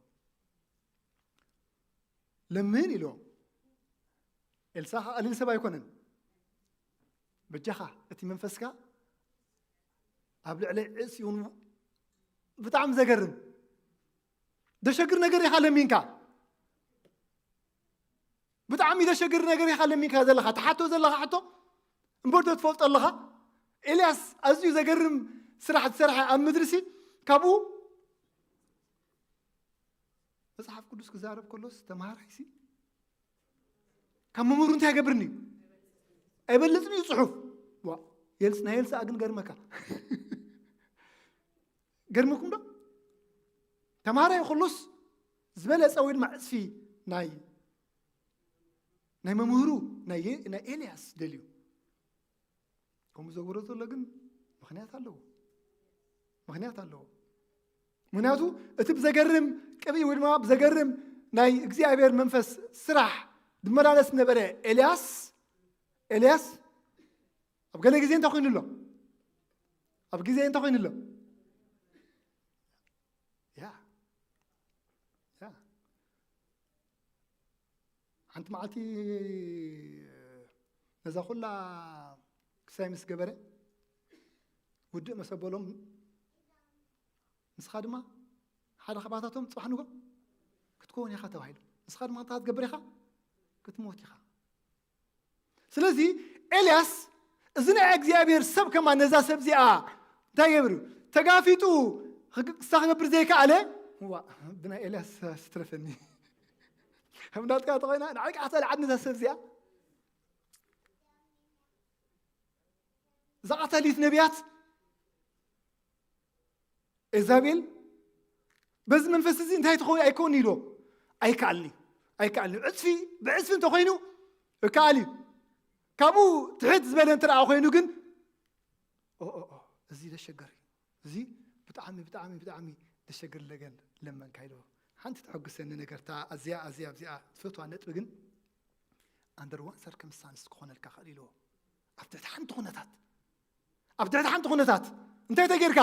"ለምን" ኢልዎ። ኤልሳእ ከኣ ቀሊል ሰብ ኣይኮነን። "በጃኻ እቲ መንፈስካ ኣብ ልዕለይ ዕጽ ይኹን" ብጣዕሚ ዘገርም። ደሸግር ነገር ኢኻ ለሚንካ። ብጣዕሚ ዘሸግር ነገር ኢኻ ለሚንካ ዘለኻ። ትሓቶ ዘለኻ ሕቶ እምበር ዶ ትፈልጦ ኣለኻ? ኤልያስ ኣዝዩ ዘገርም ስራሕ ዝሰርሐ ኣብ ምድሪ ሲ፣ ካብኡ መጽሓፍ ቅዱስ ክዛረብ ከሎስ ተምሃራይ ሲ ካብ መምህሩ እንታይ ይገብርኒ እዩ? ኣይበልጽን እዩ ጽሑፍ። ዋ፣ ኤልስ-፣ ናይ ኤልሳእ ግን ገርመካ። ገርመኩም ዶ? ተምሃራይ ከሎስ ዝበለጸ ወይ ድማ ዕጽፊ ናይ፣ ናይ መምህሩ፣ ናይ፣ ናይ ኤልያስ ደልዩ። ከምኡ ዘግብሮ ዘሎ ግን ምኽንያት ኣለዎ። ምኽንያት ኣለዎ። ምኽንያቱ እቲ ብዘገርም ቅብኢ ወይ ድማ ብዘገርም ናይ እግዚኣብሔር መንፈስ ስራሕ ዝመላለስ ነበረ ኤልያስ፣ ኤልያስ ኣብ ገለ ግዜ እንታይ ኮይኑ ኣሎ? ኣብ ግዜ እንታይ ኮይኑ ኣሎ? ያ፣ ያ። ሓንቲ መዓልቲ ነዛ ኩላ ክሳይ ምስ ገበረ ውድእ መሰ በሎም፣ ንስኻ ድማ ሓደ ካባታቶም ጽባሕ ንጎ ክትከውን ኢኻ ተባሂሉ። ንስኻ ድማ እንታይ ክትገብር ኢኻ? ክትሞት ኢኻ። ስለዚ ኤልያስ እዚ ናይ እግዚኣብሔር ሰብ ከማን ነዛ ሰብ እዚኣ እንታይ ገብር እዩ? ተጋፊጡ ክግ-፣ ክሳ ክገብር ዘይከኣለ፣ ዋ፣ ብናይ ኤልያስ ስትረፈኒ። ከም ናትካ ተኾይና ንዓይ ከዓ ተልዓድ ነዛ ሰብ እዚኣ። እዛ ቀታሊት ነቢያት ኤዛቤል በዚ መንፈስ እዚ እንታይ ትኸውን ኣይከውን ኢሎ? ኣይከኣልኒ፣ ኣይከኣልኒ። ዕጽፊ ብዕጽፊ እንተኾይኑ ይከኣል እዩ። ካብኡ ትሕት ዝበለ እንተ ደኣ ኮይኑ ግን፣ ኦ፣ ኦ፣ ኦ፣ እዚ ዘሸገር እዩ። እዚ ብጣዕሚ፣ ብጣዕሚ፣ ብጣዕሚ ዘሸገር ነገር ለመንካ ኢሎ። ሓንቲ ተሐጉሰኒ ነገር፣ እታ ኣዝያ፣ ኣዝያ ኣብዚኣ ዝፈትዋ ነጥቢ ግን፣ under one circumstance ክኾነልካ ክእል ኢልዎ። ኣብ ትሕቲ ሓንቲ ኩነታት፣ ኣብ ትሕቲ ሓንቲ ኩነታት እንታይ ተጌርካ?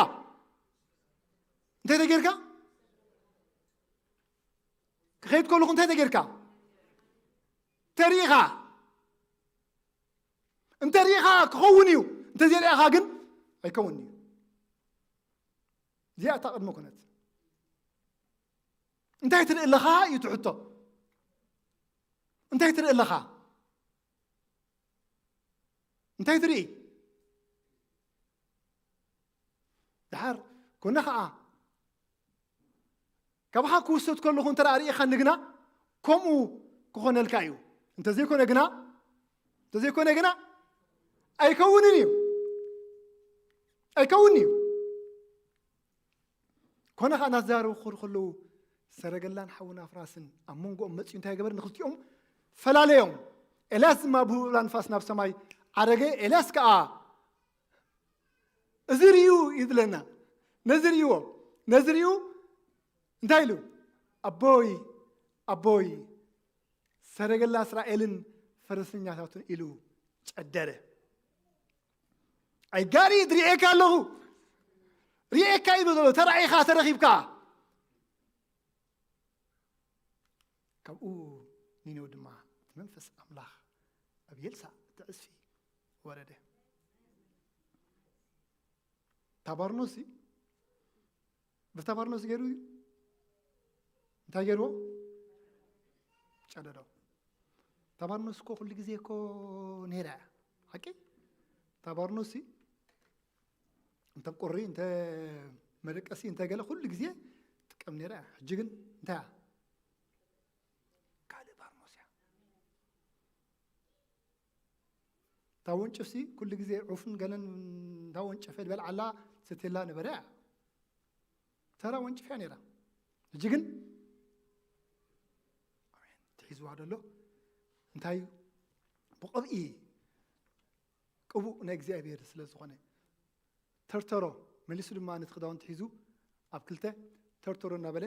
እንታይ ተጌርካ? ክኸይድ ከለኹ እንታይ ተጌርካ? ተሪኢኻ። እንተ ሪኢኻ ክኸውን እዩ፣ እንተ ዘይሪኢኻ ግን ኣይከውን እዩ። እዚኣ እታ ቅድመ ኩነት። እንታይ ትርኢ ኣለኻ እዩ እቲ ሕቶ። እንታይ ትርኢ ኣለኻ? እንታይ ትርኢ? ደሓር ኮነ ኸዓ፣ ካባኻ ክውሰድ ከለኹ እንተ ደኣ ርኢኻኒ ግና፣ ከምኡ ክኾነልካ እዩ። እንተዘይኮነ ግና፣ እንተዘይኮነ ግና፣ ኣይከውንን እዩ። ኣይከውንን እዩ። ኮነ ኸዓ እናተዛረቡ ክኸዱ ከለዉ፣ ሰረገላን ሓውን ኣፍራስን ኣብ መንጎኦም መጺኡ እንታይ ገበር? ንኽልቲኦም ፈላለዮም። ኤልያስ ድማ ብህቡብ ንፋስ ናብ ሰማይ ዓረገ። ኤልያስ ከኣ፣ እዚ ርእዩ ይብለና። ነዚ ርእይዎ። ነዚ ርእዩ እንታይ ኢሉ? ኣቦይ፣ ኣቦይ፣ ሰረገላ እስራኤልን ፈረሰኛታቱን ኢሉ ጨደረ። ኣይ ጋሪድ፣ ርእየካ ኣለኹ። ርእየካ እዩ ዘሎ። ተራኢኻ፣ ተረኺብካ። ካብኡ ኒነው ድማ እቲ መንፈስ ኣምላኽ ኣብ ኤልሳዕ እቲ ዕጽፊ ወረደ። ታባርኖሲ፣ ብታባርኖሲ ገይሩ እዩ። እንታይ ገይርዎ? ጨደዶ። ታባርኖስ እኮ ኩሉ ግዜ እኮ ነይራ እያ። ሓቂ? ታባርኖሲ እንተ ቁሪ፣ እንተ መደቀሲ፣ እንተ ገለ ኩሉ ግዜ ጥቀ ከም ነይራ እያ። ሕጂ ግን እንታይ እያ? ካልእ ፓትሞስ እያ። እታ ወንጭፍሲ ኩሉ ግዜ ዑፍን ገለን እንዳ ወንጨፈ ዝበልዓላ ትሰትየላ ነበረ እያ። ተራ ወንጭፍ እያ ነይራ። ሕጂ ግን ኣሜን፣ ትሒዝዋ ደሎ እንታይ እዩ? ብቕብኢ ቅቡእ ናይ እግዚኣብሔር ስለ ዝኾነ፣ ተርተሮ መሊሱ ድማ ነቲ ክዳውንቲ ሒዙ ኣብ ክልተ ተርተሮ እናበለ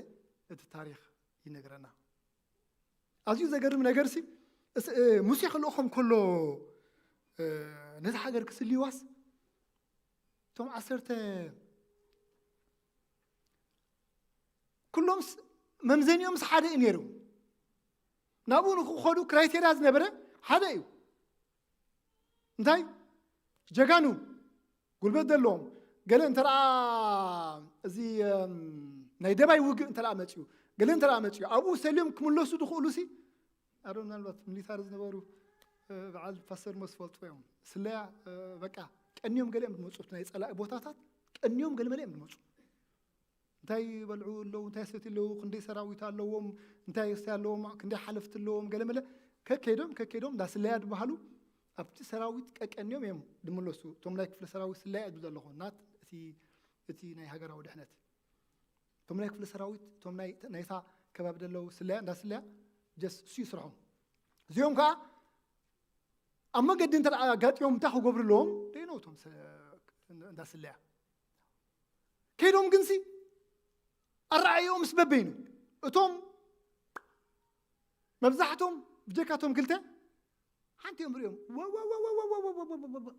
እቲ ታሪኽ ይነግረና። ኣዝዩ ዘገርም ነገር ሲ፣ እስ-፣ እ፣ ሙሴ ክልእኾም ከሎ፣ እ፣ ነቲ ሃገር ክስልይዋስ፣ እቶም ዓሰርተ ኩሎምስ መምዘኒኦምስ ሓደ እዩ ነይሩ። ናብኡ ንክኸዱ ክራይቴርያ ዝነበረ ሓደ እዩ። እንታይ? ጀጋኑ፣ ጉልበት ዘለዎም። ገለ እንተ ደኣ እዚ፣ እም፣ ናይ ደባይ ውግእ እንተ ደኣ መጺኡ፣ ገለ እንተ ደኣ መጺኡ፣ ኣብኡ ሰልዮም ክምለሱ ዝኽእሉ ሲ፣ ኣዶ ምናልባት ሚሊታሪ ዝነበሩ፣ እ፣ በዓል ፓስተር ሞ ዝፈልጡ እዮም። ስለያ፣ እ፣ በቃ ቀንዮም ገለ እዮም ዝመጹ፣ ኣብቲ ናይ ጸላኢ ቦታታት ቀንዮም ገለ መለ እዮም ዝመጹ። እንታይ ይበልዑ ኣለዉ፣ እንታይ ይሰትዩ ኣለዉ፣ ክንደይ ሰራዊት ኣለዎም፣ እንታይ ይስተዩ ኣለዎም፣ ክንደይ ሓለፍቲ ኣለዎም፣ ገለ መለ ከከይዶም፣ ከከይዶም እንዳ ስለያ ዝበሃሉ ኣብቲ ሰራዊት ቀቀንዮም እዮም ዝምለሱ። እቶም ናይ ክፍለ ሰራዊት ስለያ እዩ ዝብል ዘለኹ፣ ናት እቲ፣ እቲ ናይ ሃገራዊ ድሕነት። እቶም ናይ ክፍለ ሰራዊት፣ እቶም ናይ፣ ናይታ ከባቢ ዘለዉ ስለያ፣ እንዳ ስለያ፣ ጀስ እሱ እዩ ስርሖም። እዚኦም ከኣ ኣብ መገዲ እንተ ደኣ ኣጋጢሞም እንታይ ክገብሩ ኣለዎም? ደይነው እቶም ሰ-፣ እንዳ ስለያ። ከይዶም ግንሲ ኣረኣእዮምስ በበይኑ። እቶም መብዛሕቶም ብጀካቶም ክልተ ሓንቲ እዮም ሪኦም። ወ-፣ ወ-፣ ወ-፣ ወ-፣ ወ-፣ ወ-፣ ወ-፣ ወ-፣ ወ-፣ ወ-፣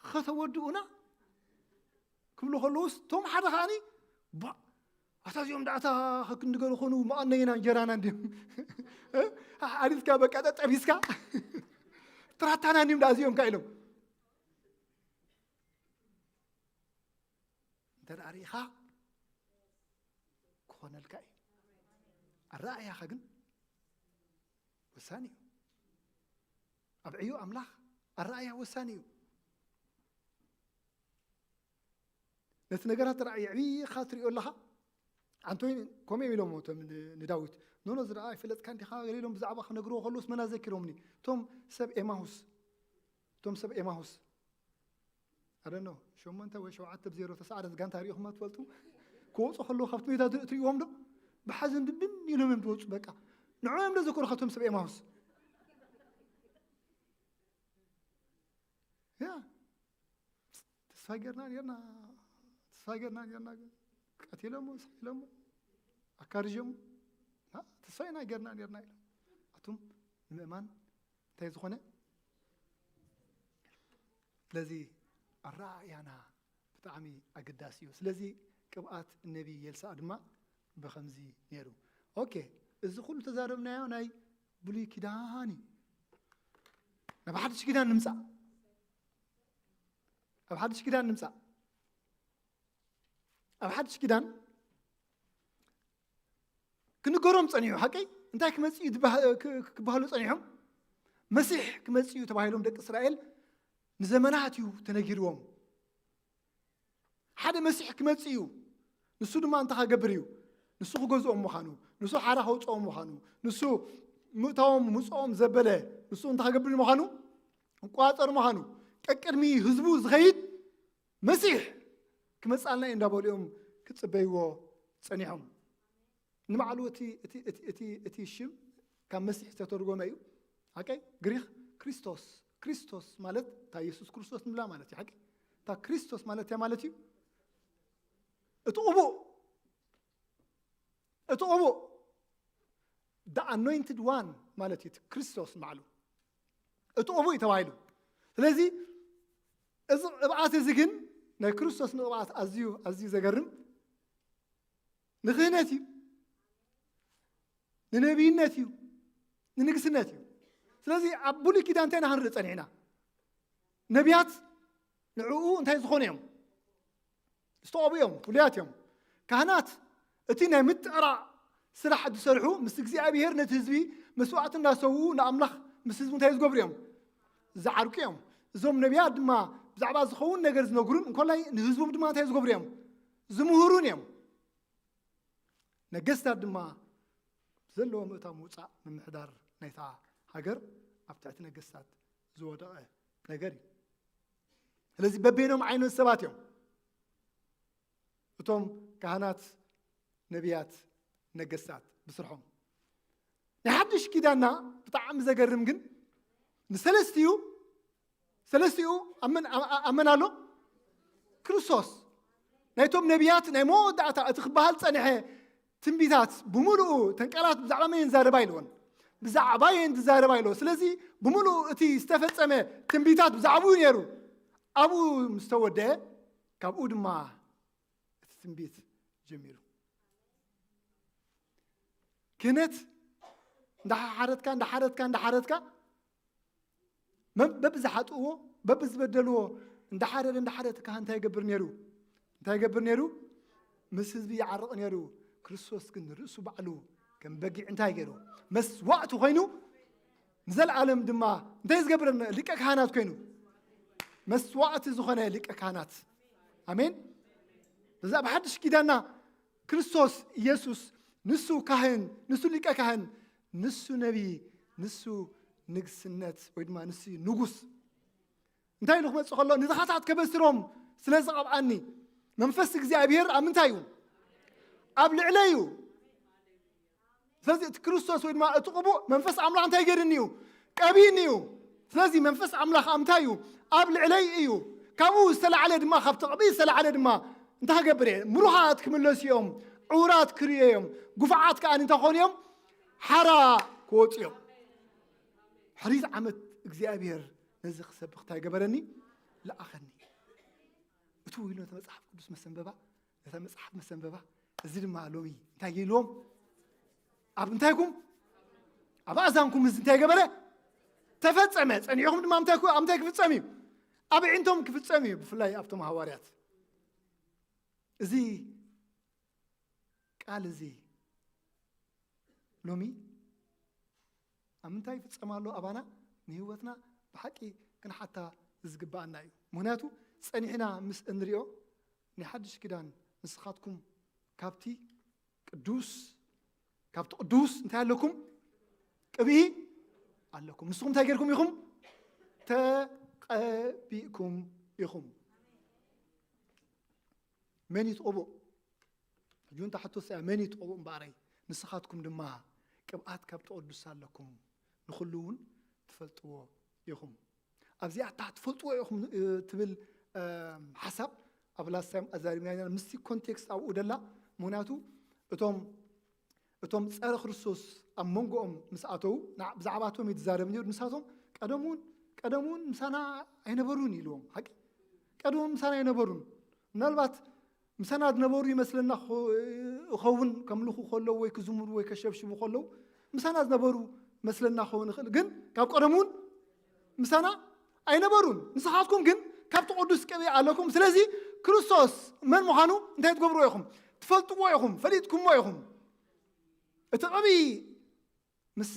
ከተወድኡና ክብሉ ከለውስ፣ እቶም ሓደ ከኣኒ፣ "ባ፣ ኣታ እዚኦም ደኣ እታ ከክንዲ ገለ ኾኑ መቐነይና እንጀራና እንድዮም?" እ? ሓሪፍካ በቃ ጠጠቢስካ፣ "ትራታና እንድዮም ደኣ እዚኦም?" ከ ኢሎም። እንተ ደኣ ርኢኻ ክኾነልካ እዩ። ኣረኣእያኻ ግን ወሳኒ እዩ። ኣብ ዕዮ ኣምላኽ ኣረኣእያ ወሳኒ እዩ። ነቲ ነገራት ራእይ የዕቢኻ ትሪኦ ኣለኻ። ኣንቶይ ከምኡ እዮም ኢሎሞ እቶም ን-፣ ንዳዊት። "ኖኖ፣ እዚ ደኣ ኣይፈለጥካን ዲኻ?" ገለ ኢሎም ብዛዕባ ክነግርዎ ከለውስ መን ኣዘኪሮምኒ? እቶም ሰብ ኤማሁስ። እቶም ሰብ ኤማሁስ። I don't know፣ ሸሞንተ ወይ ሸውዓተ ብዜሮ ተሰዓረት ጋንታ ሪኢኹማ ትፈልጡ? ክወፁ ከለዉ ካብቲ ሜዳ ት-፣ ትሪእዎም ዶ? ብሓዘን ድብን ኢሎም እዮም ዝወፁ በቃ። ንዕኦም እዮም ዶ ዘዘከሩ ካብቶም ሰብ ኤማሁስ? ያ። ተስፋ ጌርና ኔርና፣ ተስፋ ጌርና ኔርና፣ ግን ቀቲሎሞ፣ ስሒሎሞ፣ ኣካርጆሞ፣ ና፣ ተስፋ ኢና ጌርና ኔርና ኢሎም። ኣቱም ንምእማን እንታይ ዝኾነ? ስለዚ ኣረኣእያና ብጣዕሚ ኣገዳሲ እዩ። ስለዚ ቅብኣት ነቢይ ኤልሳዕ ድማ ብኸምዚ ነይሩ። ኦኬ፣ እዚ ኩሉ ተዛረብናዮ ናይ ብሉይ ኪዳን እዩ። ናብ ሓድሽ ኪዳን ንምጻእ። ኣብ ሓድሽ ኪዳን ንምጻእ። ኣብ ሓድሽ ኪዳን ክንገሮም ጸኒሑ፣ ሓቀይ? እንታይ ክመጽእ እዩ ዝበሃ-፣ ክ-፣ ክበሃሉ ጸኒሖም? መሲሕ ክመጽእ እዩ ተባሂሎም ደቂ እስራኤል ንዘመናት እዩ ተነጊርዎም። ሓደ መሲሕ ክመጽእ እዩ። ንሱ ድማ እንታይ ክገብር እዩ? ንሱ ክገዝኦም ምዃኑ፣ ንሱ ሓራ ከውጽኦም ምዃኑ፣ ንሱ ምእታዎም ምጽኦም ዘበለ፣ ንሱ እንታይ ክገብር ምዃኑ? ክቆጻጸር ምዃኑ፣ ቀቅድሚ ህዝቡ ዝኸይድ መሲሕ ክመጽኣልና እዩ እንዳበሉ እዮም ክጽበይዎ ጸኒሖም። ንባዕሉ እቲ፣ እቲ፣ እቲ፣ እቲ፣ እቲ ሽም ካብ መሲሕ ዝተተርጎመ እዩ። ሓቀይ? ግሪኽ ክርስቶስ፣ ክርስቶስ ማለት እታ የሱስ ክርስቶስ ንብላ ማለት እዩ። ሓቀይ? እታ ክርስቶስ ማለት እንታይ ማለት እዩ? እቲ ቅቡእ፣ እቲ ቅቡእ፣ the anointed one ማለት እዩ። እቲ ክርስቶስ ንባዕሉ እቲ ቅቡእ እዩ ተባሂሉ። ስለዚ እዚ ቅብኣት እዚ ግን ናይ ክርስቶስ ንቅብኣት ኣዝዩ፣ ኣዝዩ ዘገርም ንክህነት እዩ፣ ንነቢይነት እዩ፣ ንንግስነት እዩ። ስለዚ ኣብ ብሉይ ኪዳን እንታይ ኢና ክንርኢ ጸኒሕና? ነቢያት ንዕኡ እንታይ ዝኾኑ እዮም? ዝተቐብኡ እዮም፣ ፍሉያት እዮም። ካህናት እቲ ናይ ምጥዕራቕ ስራሕ ዝሰርሑ፣ ምስ እግዚኣብሔር ነቲ ህዝቢ መስዋዕቲ እናሰውኡ ንኣምላኽ ምስ ህዝቡ እንታይ ዝገብሩ እዮም? ዝዓርቁ እዮም። እዞም ነቢያት ድማ ብዛዕባ ዝኸውን ነገር ዝነግሩን እንኮላይ ንህዝቦም ድማ እንታይ ዝገብሩ እዮም? ዝምህሩን እዮም። ነገስታት ድማ ዘለዎ ምእታው ምውፃእ ምምሕዳር ናይታ ሃገር ኣብ ትሕቲ ነገስታት ዝወደቐ ነገር እዩ። ስለዚ በበይኖም ዓይነት ሰባት እዮም እቶም ካህናት፣ ነቢያት፣ ነገስታት ብስርሖም። ናይ ሓድሽ ኪዳንና ብጣዕሚ ዘገርም ግን ንሰለስቲኡ ሰለስቲኡ ኣመን ኣመን ኣሎ ክርስቶስ። ናይቶም ነቢያት ናይ መወዳእታ እቲ ክበሃል ጸንሐ ትንቢታት ብምሉኡ ተንቀላት ብዛዕባ መን ዝዛረባ ኢልዎን ብዛዕባ የን ዝዛረባ ኢልዎ። ስለዚ ብምሉኡ እቲ ዝተፈጸመ ትንቢታት ብዛዕባኡ ነይሩ። ኣብኡ ምስ ተወደአ ካብኡ ድማ እቲ ትንቢት ጀሚሩ። ክህነት እንዳሓረድካ እንዳሓረድካ እንዳሓረድካ መ- በብዝሓጥእዎ በብዝበደልዎ እንዳሓረደ እንዳሓረደ እቲ ካህን እንታይ ይገብር ነይሩ? እንታይ ይገብር ነይሩ? ምስ ህዝቢ ይዓርቕ ነይሩ። ክርስቶስ ግን ርእሱ ባዕሉ ከም በጊዕ እንታይ ገይሩ? መስዋዕቲ ኮይኑ ንዘለኣለም ድማ እንታይ ዝገብረና? ሊቀ ካህናት ኮይኑ መስዋዕቲ ዝኾነ ሊቀ ካህናት። ኣሜን። በዛ ብሓድሽ ኪዳንና ክርስቶስ ኢየሱስ ንሱ ካህን፣ ንሱ ሊቀ ካህን፣ ንሱ ነቢይ፣ ንሱ ንግስነት ወይ ድማ ንሱ ንጉስ። እንታይ ኢሉ ክመጽእ ከሎ ንድኻታት ከበስሮም ስለ ዝቐብኣኒ መንፈስ እግዚኣብሔር ኣብ ምንታይ እዩ? ኣብ ልዕለይ እዩ። ስለዚ እቲ ክርስቶስ ወይ ድማ እቲ ቅቡእ መንፈስ ኣምላኽ እንታይ ገይርኒ እዩ? ቀቢእኒ እዩ። ስለዚ መንፈስ ኣምላኽ ኣብ ምንታይ እዩ? ኣብ ልዕለይ እዩ። ካብኡ ዝተላዕለ ድማ ካብቲ ቅብኢ ዝተላዕለ ድማ እንታይ ክገብር እየ? ምሩኻት ክምለሱ እዮም። ዕውራት ክርእዩ እዮም። ጉፋዓት ከኣ እንታይ ክኾኑ እዮም? ሓራ ክወፁ እዮም። ሕሪት ዓመት እግዚኣብሔር ነዚ ክሰብኽ እንታይ ገበረኒ? ለኣኸኒ። እትው ኢሉ ነቲ መጽሓፍ ቅዱስ መሰንበባ ነታ መጽሓፍ መሰንበባ እዚ ድማ ሎሚ እንታይ ገይልዎም ኣብ እንታይኩም ኣብ ኣእዛንኩም እዚ እንታይ ገበረ ተፈጸመ። ጸኒዕኹም ድማ እንታይ ኣብ እንታይ ክፍጸም እዩ ኣብ ዕንቶም ክፍጸም እዩ። ብፍላይ ኣብቶም ሃዋርያት እዚ ቃል እዚ ሎሚ ኣብ ምንታይ ይፍጸም ኣሎ ኣባና ንህይወትና ብሓቂ ክንሓታ ዝግባኣና እዩ። ምክንያቱ ጸኒሕና ምስ እንሪኦ ናይ ሓድሽ ኪዳን ንስኻትኩም ካብቲ ቅዱስ ካብቲ ቅዱስ እንታይ ኣለኩም? ቅብኢ ኣለኩም። ንስኹም እንታይ ጌርኩም ኢኹም? ተቐቢእኩም ኢኹም። መን እዩ እቲ ቅቡእ? ሕጂ እውን እታ ሕቶ እዚኣ መን እዩ እቲ ቅቡእ እምበኣረይ? ንስኻትኩም ድማ ቅብኣት ካብ ትቐድሱ ኣለኩም፣ ንኹሉ እውን ትፈልጥዎ ኢኹም። ኣብዚኣ እታ ትፈልጥዎ ኢኹም ትብል ሓሳብ ኣብ ላስት ታይም ኣዛሪብና ኢና። ምስቲ ኮንቴክስት ኣብኡ ደላ ምክንያቱ እቶም እቶም ጸረ ክርስቶስ ኣብ መንጎኦም ምስ ኣተዉ ብዛዕባቶም እዩ ዝዛረብ ነይሩ። ንሳቶም ቀደም እውን ቀደም እውን ምሳና ኣይነበሩን ኢልዎም። ሓቂ ቀደም እውን ምሳና ኣይነበሩን። ምናልባት ምሳና ዝነበሩ ይመስለና እኸውን ከምልኹ ከለዉ ወይ ክዝምሩ ወይ ከሸብሽቡ ከለዉ ምሳና ዝነበሩ መስለና ክኸውን ይኽእል። ግን ካብ ቀደም እውን ምሳና ኣይነበሩን። ንስኻትኩም ግን ካብቲ ቅዱስ ቅብኢ ኣለኩም። ስለዚ ክርስቶስ መን ምዃኑ እንታይ ትገብርዎ ኢኹም? ትፈልጥዎ ኢኹም፣ ፈሊጥኩምዎ ኢኹም። እቲ ቅብኢ ምስ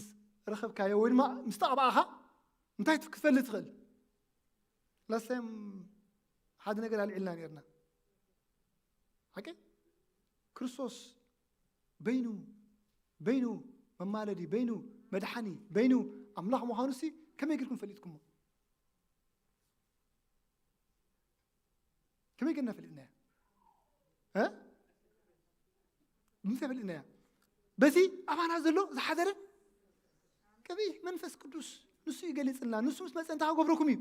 ረኸብካዮ ወይ ድማ ምስ ተቐባእኻ እንታይ ክትፈልጥ ትኽእል? ላስት ታይም ሓደ ነገር ኣልዒልና ነርና። ሓቂ ክርስቶስ በይኑ በይኑ መማለዲ በይኑ መድሓኒ በይኑ ኣምላኽ ምዃኑ ሲ ከመይ ጌርኩም ፈሊጥኩሞ? ከመይ ጌርና ፈሊጥናያ? እ? ምንታይ ፈሊጥናያ? በዚ ኣባና ዘሎ ዝሓደረ ቅብኢ መንፈስ ቅዱስ ንሱ ይገልጽልና። ንሱ ምስ መጸ እንታይ ክገብረኩም እዩ?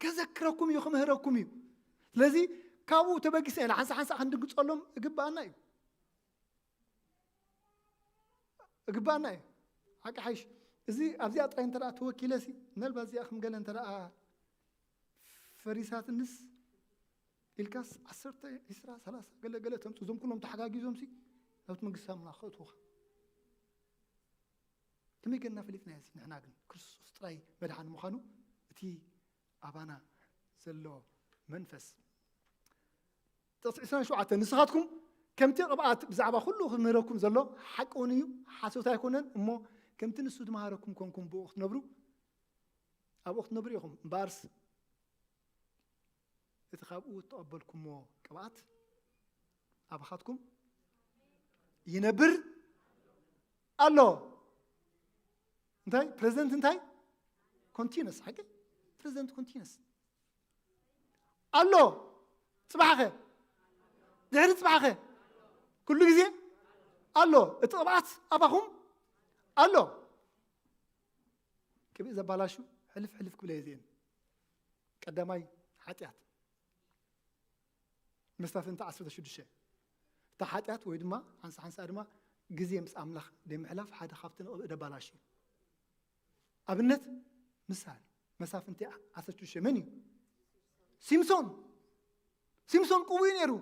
ከዘክረኩም እዩ፣ ክምህረኩም እዩ። ስለዚ ካብኡ ተበጊሰ ኢና ሓንሳ ሓንሳ ክንድንግጸሎም እግባኣና እዩ። እግባኣና እዩ። ሓቂ ሓይሽ እዚ ኣብዚኣ ጥራይ እንተ ተወኪለሲ ምናልባት እዚኣ ከም ገለ እንተ ፈሪሳትንስ ኢልካስ ዓሰርተ ዒስራ ሰላሳ ገለ ገለ ተምፁ እዞም ኩሎም ተሓጋጊዞም ሲ ናብቲ መንግስቲ ኣምላኽ ከእትውኻ ከመይ ገና ፈሊጥና እዚ ንሕና ግን ክርስቶስ ጥራይ መድሓኒ ምዃኑ እቲ ኣባና ዘሎ መንፈስ ጥቕሲ ዕስራን ሸውዓተን ንስኻትኩም ከምቲ ቅብኣት ብዛዕባ ኩሉ ክምህረኩም ዘሎ ሓቂ እውን እዩ ሓሶት ኣይኮነን እሞ ከምቲ ንሱ ዝመሃረኩም ኮንኩም ብኡ ክትነብሩ ኣብኡ ክትነብሩ ኢኹም እምበኣርስ እቲ ካብኡ እተቐበልኩሞ ቅብኣት ኣባኻትኩም ይነብር ኣሎ። እንታይ ፕሬዘንት እንታይ ኮንቲነስ ሓቂ ፕሬዘንት ኮንቲነስ ኣሎ። ጽባሕኸ ድሕሪ ጽባሕኸ ኩሉ ግዜ ኣሎ። እቲ ቅብኣት ኣባኹም ኣሎ። ቅብኢ ዘባላሹ ሕልፍ ሕልፍ ክብለ እየ እዚኤን። ቀዳማይ ሓጢኣት መስታፍንቲ ዓሰርተ ሽዱሽተ እታ ሓጢኣት ወይ ድማ ሓንሳ ሓንሳ ድማ ግዜ ምስ ኣምላኽ ደምሕላፍ ሓደ ካብቲ ንቕብኢ ደባላሽ እዩ። ኣብነት ምሳሌ መሳፍንቲ ዓሰርተ ሽዱሽተ መን እዩ? ሲምሶን። ሲምሶን ቅቡእ እዩ ነይሩ።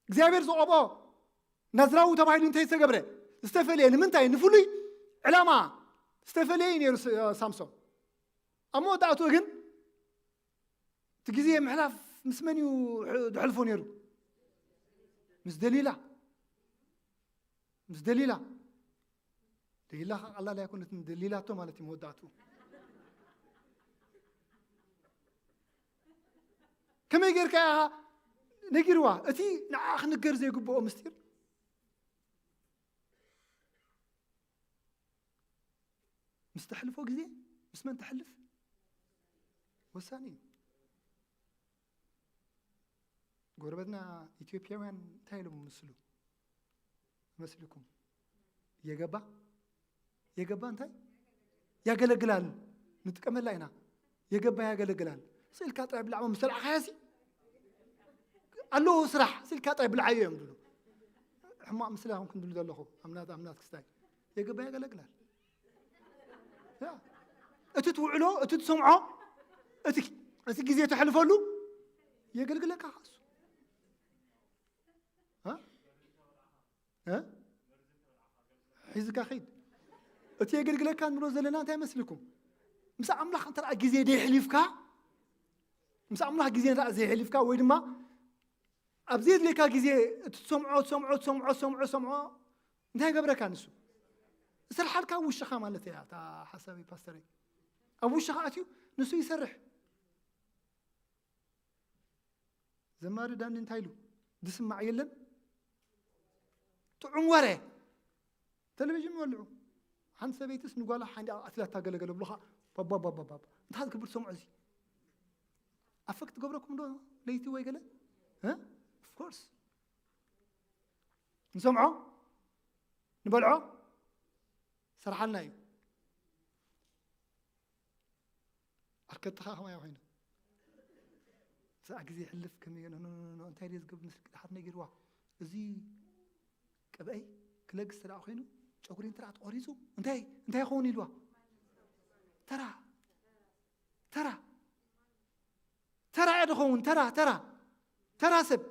እግዚኣብሔር ዝቐብኦ ናዝራዊ ተባሂሉ እንታይ ዝተገብረ ዝተፈለየ ንምንታይ ንፍሉይ ዕላማ ዝተፈለየ እዩ ነይሩ ስ- ሳምሶን። ኣብ መወዳእትኡ ግን እቲ ግዜ ምሕላፍ ምስ መን እዩ ሕ- ዝሕልፎ ነይሩ? ምስ ደሊላ። ምስ ደሊላ። ደሊላ ኸዓ ቀላል ኣይኮነትን። ደሊላቶ ማለት እዩ መወዳእትኡ። ከመይ ጌርካ ኢኻ ነጊርዋ? እቲ ንዓ ክንገር ዘይግብኦ ምስጢር ምስ ተሕልፎ ግዜ ምስ መን ተሕልፍ ወሳኒ እዩ። ጎረበትና ኢትዮጵያውያን እንታይ ኢሎም ምስሉ መስልኩም? የገባ የገባ እንታይ ያገለግላል ንጥቀመላ ኢና። የገባ ያገለግላል ስኢልካ ጥራይ ብላዕሞ ምስ ተላዕኻያሲ ኣለዎ ስራሕ ስኢልካ ጥራይ ብልዓዮ እዮም ዝብሉ። ሕማቕ ምስላ ይኹን ክንድሉ ዘለኹ ኣምናት ኣምናት ክስታይ የገባ ያገለግላል። ያ። እቲ ትውዕሎ እቲ ትሰምዖ እቲ እቲ ግዜ ተሕልፈሉ የገልግለካ ካሱ ሒዝካ ኸይድ። እቲ የገልግለካ ንብሎ ዘለና እንታይ መስልኩም? ምስ ኣምላኽ እንተ ግዜ ደይሕሊፍካ ምስ ኣምላኽ ግዜ እንተ ዘይሕሊፍካ ወይ ድማ ኣብ ዘየድልየካ ግዜ እቲ ትሰምዖ ትሰምዖ ትሰምዖ ትሰምዖ ትሰምዖ እንታይ ይገብረካ ንሱ? እሰርሓልካ ኣብ ውሽኻ ማለት እያ እታ ሓሳበይ ፓስተረይ። ኣብ ውሽኻ ኣትዩ ንሱ ይሰርሕ። ዘማሪ ዳኒ እንታይ ኢሉ? ዝስማዕ የለን ጥዑም ወረ። ቴሌቪዥን ወልዑ ሓንቲ ሰበይትስ ንጓላ ሓንዲ ኣትላ ታገለገለ ብሎኻ ባባባባባ እንታይ ክትገብር ትሰምዖ እዚ ኣፈክት ገብረኩም ዶ ለይቲ ወይ ገለ ኦፍኮርስ ንሰምዖ ንበልዖ ሰርሓልና እዩ። ኣከትኻ ከማይ ኮይኑ ሰዓ ግዜ ሕልፍ ከመይ እንታይ ድየ ዝገብር ንስልኪ ድሓር ነጊርዋ እዚ ቅብአይ ክለግስ ተደኣ ኮይኑ ጨጉሪ እንተ ተቆሪፁ እንታይ እንታይ ይኸውን ኢልዋ ተራ ተራ ተራ እያ ዝኸውን ተራ ተራ ተራ ሰብ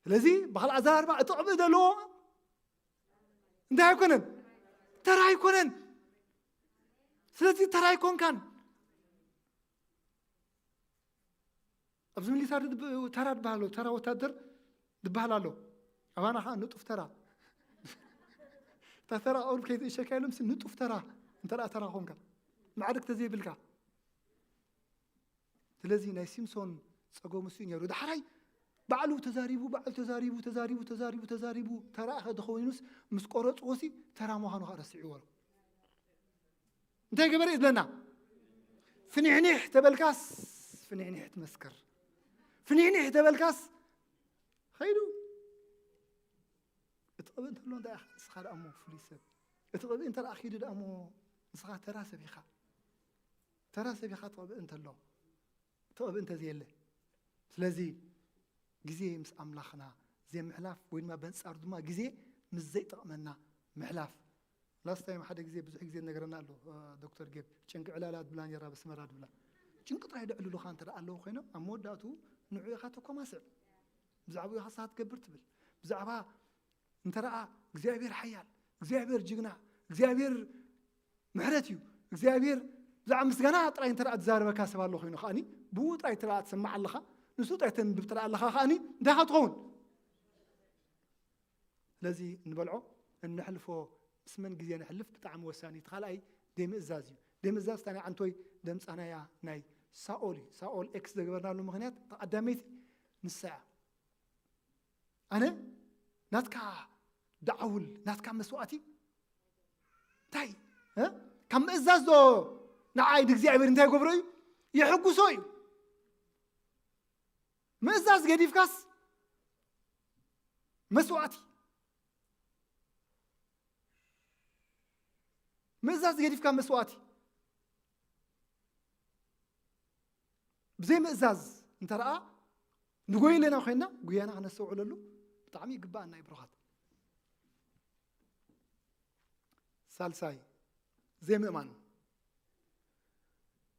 ስለዚ ብካል ኣዘራርባ እቲ ቅብእ ዘለዎ እንታይ ኣይኮነን ተራ ኣይኮነን ስለዚ ተራ ኣይኮንካን ኣብዚ ሚሊታሪ ተራ ድበሃል ኣሎ ተራ ወታደር ድበሃል ኣሎ ኣባና ከዓ ንጡፍ ተራ እታ ተራ ቀሩ ከይትእሸካ ኢሎም ንጡፍ ተራ እንተ ተራ ኮንካ ማዕርግ ተዘይብልካ ስለዚ ናይ ሲምሶን ጸገሙ እሱ ነይሩ ዳሕራይ ባዕሉ ተዛሪቡ ባዕሉ ተዛሪቡ ተዛሪቡ ተዛሪቡ ተዛሪቡ ተራ ከ ተኸዊኑስ ምስ ቆረፅዎሲ ተራ ምዃኑ ከዓ ረስዕዎ እንታይ ገበረ ዝብለና ፍኒሕኒሕ ተበልካስ ፍኒሕኒሕ ትመስክር ፍኒሕኒሕ ተበልካስ ኸይዱ እቲ ቅብእ እንተሎ እንታይ ኢኻ ንስኻ ደኣ እሞ ፍሉይ ሰብ እቲ ቅብእ እንተ ደኣ ኪዱ ደኣ እሞ ንስኻ ተራ ሰብ ኢኻ ተራ ሰብ ኢኻ እቲ ቅብእ እንተሎ እቲ ቅብእ እንተዘየለ ስለዚ ግዜ ምስ ኣምላኽና ዘይምሕላፍ ወይ ድማ በንጻሩ ድማ ግዜ ምስ ዘይጠቕመና ምሕላፍ ላስት ታይም ሓደ ግዜ ብዙሕ ግዜ ነገረና ኣሎ ዶክተር ጌብ ጭንቂ ዕላላ ድብላ ነራ በስመራ ድብላ ጭንቂ ጥራይ ደዕልሉኻ እንተ ኣለዉ ኮይኖም ኣብ መወዳእቱ ንዑ ኢኻ ተኮማስዕ ብዛዕባ ኢኻ ሳት ገብር ትብል ብዛዕባ እንተ ደኣ እግዚኣብሔር ሓያል እግዚኣብሔር ጅግና እግዚኣብሔር ምሕረት እዩ እግዚኣብሔር ብዛዕባ ምስጋና ጥራይ እንተ ዝዛረበካ ሰብ ኣሎ ኮይኑ ከዓኒ ብኡ ጥራይ እንተ ትሰማዕ ኣለኻ ንሱ ጥራይ ተንብብ እንተ ኣለኻ ከዓኒ እንታይ ትኸውን ስለዚ እንበልዖ እንሕልፎ ምስ መን ግዜ ንሕልፍ ብጣዕሚ ወሳኒ እቲ ካልኣይ ደምእዛዝ እዩ ደምእዛዝ ታናይ ዓንቶይ ደምፃናያ ናይ ሳኦል እዩ ሳኦል ኤክስ ዘገበርናሉ ምክንያት ተቐዳመይቲ ንሳ እያ ኣነ ናትካ ደዓውል፣ ናትካ መስዋእቲ እንታይ? እ? ካብ ምእዛዝ ዶ ንዓይ ንእግዚኣብሔር እንታይ ይገብሮ እዩ? የሕጉሶ እዩ። ምእዛዝ ገዲፍካስ መስዋእቲ። ምእዛዝ ገዲፍካ መስዋእቲ። ብዘይ ምእዛዝ እንተ ደኣ ንጎይ ኣለና ኮይንና፣ ጉያና ክነስተውዕለሉ ብጣዕሚ ይግባኣና እዩ ብሩኻት። ሳልሳይ፣ ዘይምእማን።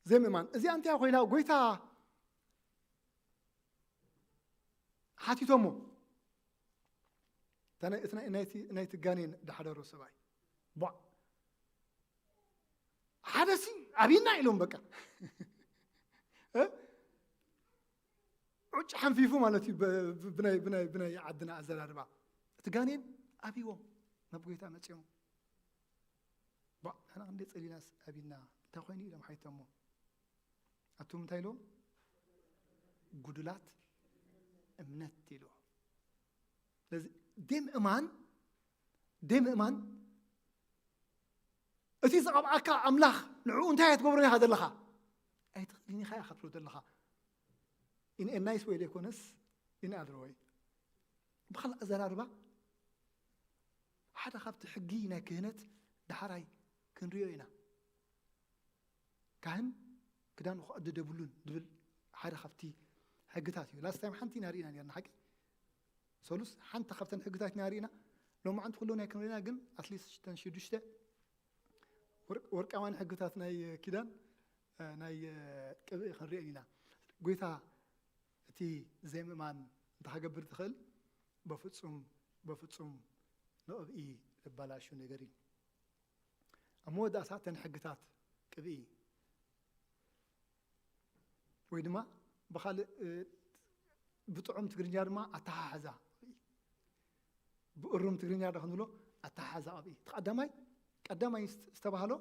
ዘይምእማን። እዚኣ እንታይ ኮይና ጎይታ ሓቲቶሞ። እታ ናይ-፣ እቲ ናይ-፣ ናይቲ፣ ናይቲ ጋኔን ዳሕደሮ ሰብኣይ። ቧዕ። ሓደሲ ኣቢና ኢሎም በቃ። እ? ዑጭ ሓንፊፉ ማለት እዩ። ብ-፣ ብ-፣ ብናይ፣ ብናይ፣ ብናይ ዓድና ኣዘራርባ። እቲ ጋኔን ኣቢዎም ናብ ጎይታ መጺኦም። ቧዕ፣ ንሕና ክንደይ ጸሊናስ ኣቢና፣ እንታይ ኮይኑ ኢሎም ሓይተሞ። ኣቱም እንታይ ኢልዎም? ጉዱላት እምነት ኢልዎም። ስለዚ ደም እማን፣ ደም እማን እቲ ዝቐብኣካ ኣምላኽ ንዕኡ እንታይ ኣይትገብሮን ኢኻ ዘለኻ? ኣይትኽእልን ኢኻ ኢኻ ትብሎ ዘለኻ። In a nice way ዘይኮነስ in other way። ብኻልእ ኣዘራርባ ሓደ ካብቲ ሕጊ ናይ ክህነት ዳሕራይ ክንሪኦ ኢና። ካህን ክዳኑ ክቐድድ የብሉን ዝብል ሓደ ካብቲ ሕግታት እዩ። ላስት ታይም ሓንቲ ኢና ርኢና ነርና ሓቂ። ሰሉስ ሓንቲ ካብተን ሕግታት ኢና ርኢና። ሎማዓንቲ ኩሉ ናይ ክንሪና ግን ኣትሊስት ሽተን ሽዱሽተ ወርቅ-፣ ወርቃውያን ሕግታት ናይ ኪዳን፣ እ፣ ናይ፣ እ፣ ቅብኢ ክንርኢ ኢና። ጎይታ እቲ ዘይምእማን እንተ ክገብር ትኽእል፣ በፍጹም፣ በፍጹም ንቕብኢ ዘበላሹ ነገር እዩ። ኣብ መወዳእታ እተን ሕግታት ቅብኢ ወይ ድማ ብኻልእ፣ እ፣ ብጥዑም ትግርኛ ድማ ኣተሓሕዛ፣ ብእሩም ትግርኛ ዶ ክንብሎ ኣተሓሕዛ ቅብኢ። እቲ ቀዳማይ፣ ቀዳማይ ዝት-፣ ዝተባህሎ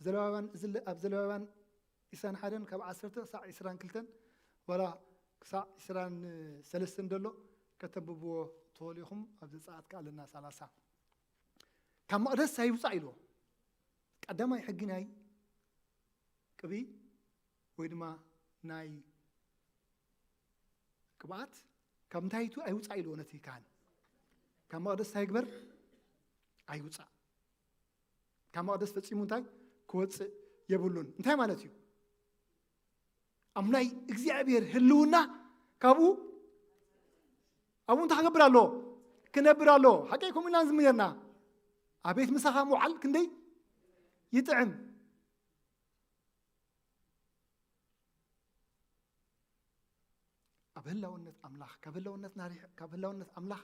ዘለዋውያን፣ እዚ ለ-፣ ኣብ ዘለዋውያን ዒስራን ሓደን ካብ ዓሰርተ ክሳዕ ዒስራን ክልተን ዋላ ክሳዕ ዒስራን ሰለስተን ዘሎ ከተንብብዎ ትኽእሉ ኢኹም። ኣብ ዘጸኣት ከኣ ኣለና ሰላሳ። ካብ መቕደስ ኣይውጻእ ኢልዎ። ቀዳማይ ሕጊ ናይ ቅብኢ ወይ ድማ ናይ ቅብኣት ካብ እንታይቱ ኣይውጻእ ኢልዎ ነቲ ካህን። ካብ መቕደስ እንታይ ይግበር? ኣይውጻእ። ካብ መቕደስ ፈጺሙ እንታይ ክወጽእ የብሉን። እንታይ ማለት እዩ? ኣብ ናይ እግዚኣብሔር ህልውና ካብኡ ኣብኡ እንታይ ክገብር ኣለዎ? ክነብር ኣለዎ። ሓቀይ ከምኡ ኢልና ንዝምር ነርና። ኣብ ቤት ምሳኻ ምውዓል ክንደይ ይጥዕም። ኣብ ህላውነት ኣምላኽ፣ ካብ ህላውነትና ርሕ-፣ ካብ ህላውነት ኣምላኽ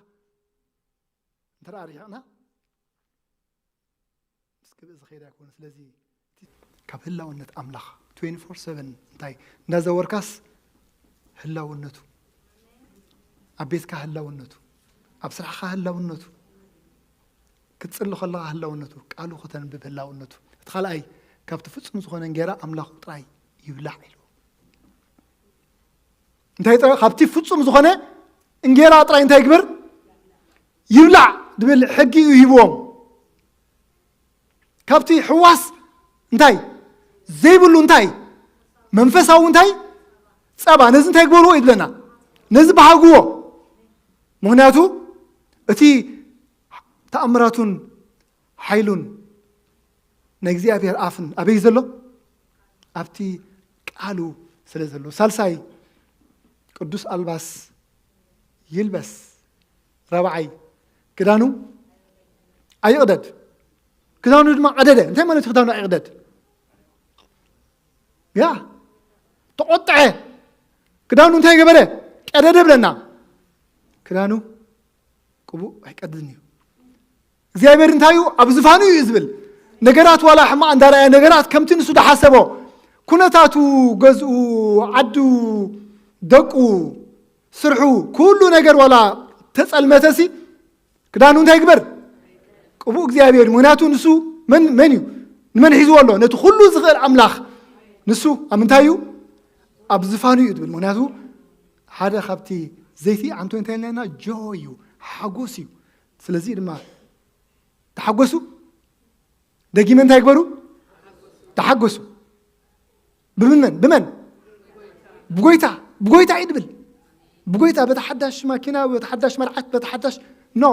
እንተ ደኣ ርሒቕና፣ ምስ ቅብኢ ዝኸይድ ኣይኮነ። ስለዚ እቲ ካብ ህላውነት ኣምላኽ ትዌንቲ ፎር ሰቨን እንታይ እንዳዘወርካስ ህላውነቱ፣ ኣብ ቤትካ ህላውነቱ፣ ኣብ ስራሕኻ ህላውነቱ፣ ክትጽሊ ከለኻ ህላውነቱ፣ ቃሉ ከተንብብ ህላውነቱ። እቲ ካልኣይ ካብቲ ፍጹም ዝኾነ እንጌራ ኣምላኹ ጥራይ ይብላዕ ኢሉ። እንታይ ጥራይ? ካብቲ ፍጹም ዝኾነ እንጌራ ጥራይ እንታይ ይግበር? ይብላዕ ዝብል ሕጊ እዩ ሂብዎም። ካብቲ ሕዋስ እንታይ ዘይብሉ እንታይ መንፈሳዊ እንታይ ጸባ፣ ነዚ እንታይ ግበርዎ እዩ ዝብለና? ነዚ በሃግዎ። ምኽንያቱ እቲ ተኣምራቱን ሓይሉን ናይ እግዚኣብሔር ኣፍን ኣበይ ዘሎ? ኣብቲ ቃሉ ስለ ዘሎ። ሳልሳይ ቅዱስ ኣልባስ ይልበስ። ራብዓይ ክዳኑ ኣይቕደድ። ክዳኑ ድማ ቀደደ። እንታይ ማለት እዩ ክዳኑ ኣይቕደድ? ያ ተቖጥዐ። ክዳኑ እንታይ ገበረ? ቀደደ ብለና። ክዳኑ ቅቡእ ኣይቀድድን እዩ። እግዚኣብሔር እንታይ እዩ? ኣብ ዝፋኑ እዩ ዝብል። ነገራት ዋላ ሕማቕ እንዳረኣየ፣ ነገራት ከምቲ ንሱ ዝሓሰቦ፣ ኩነታቱ፣ ገዝኡ፣ ዓዱ፣ ደቁ፣ ስርሑ፣ ኩሉ ነገር ዋላ ተጸልመተሲ፣ ክዳኑ እንታይ ይግበር? ቅቡእ እግዚኣብሔር። ምኽንያቱ ንሱ መን፣ መን እዩ? ንመን ሒዝዎ ኣሎ? ነቲ ኩሉ ዝኽእል ኣምላኽ። ንሱ ኣብ ምንታይ እዩ? ኣብ ዝፋኑ እዩ ዝብል። ምኽንያቱ ሓደ ካብቲ ዘይቲ ዓንቶ እንታይ ኢልና ኢና? ጆይ እዩ፣ ሓጎስ እዩ። ስለዚ ድማ ተሓጎሱ፣ ደጊመ እንታይ ይግበሩ? ተሓጎሱ። ብመን? ብመን? ብጎይታ። ብጎይታ እዩ ድብል። ብጎይታ፣ በታ ሓዳሽ ማኪና፣ በታ ሓዳሽ መርዓት፣ በታ ሓዳሽ፣ ኖ።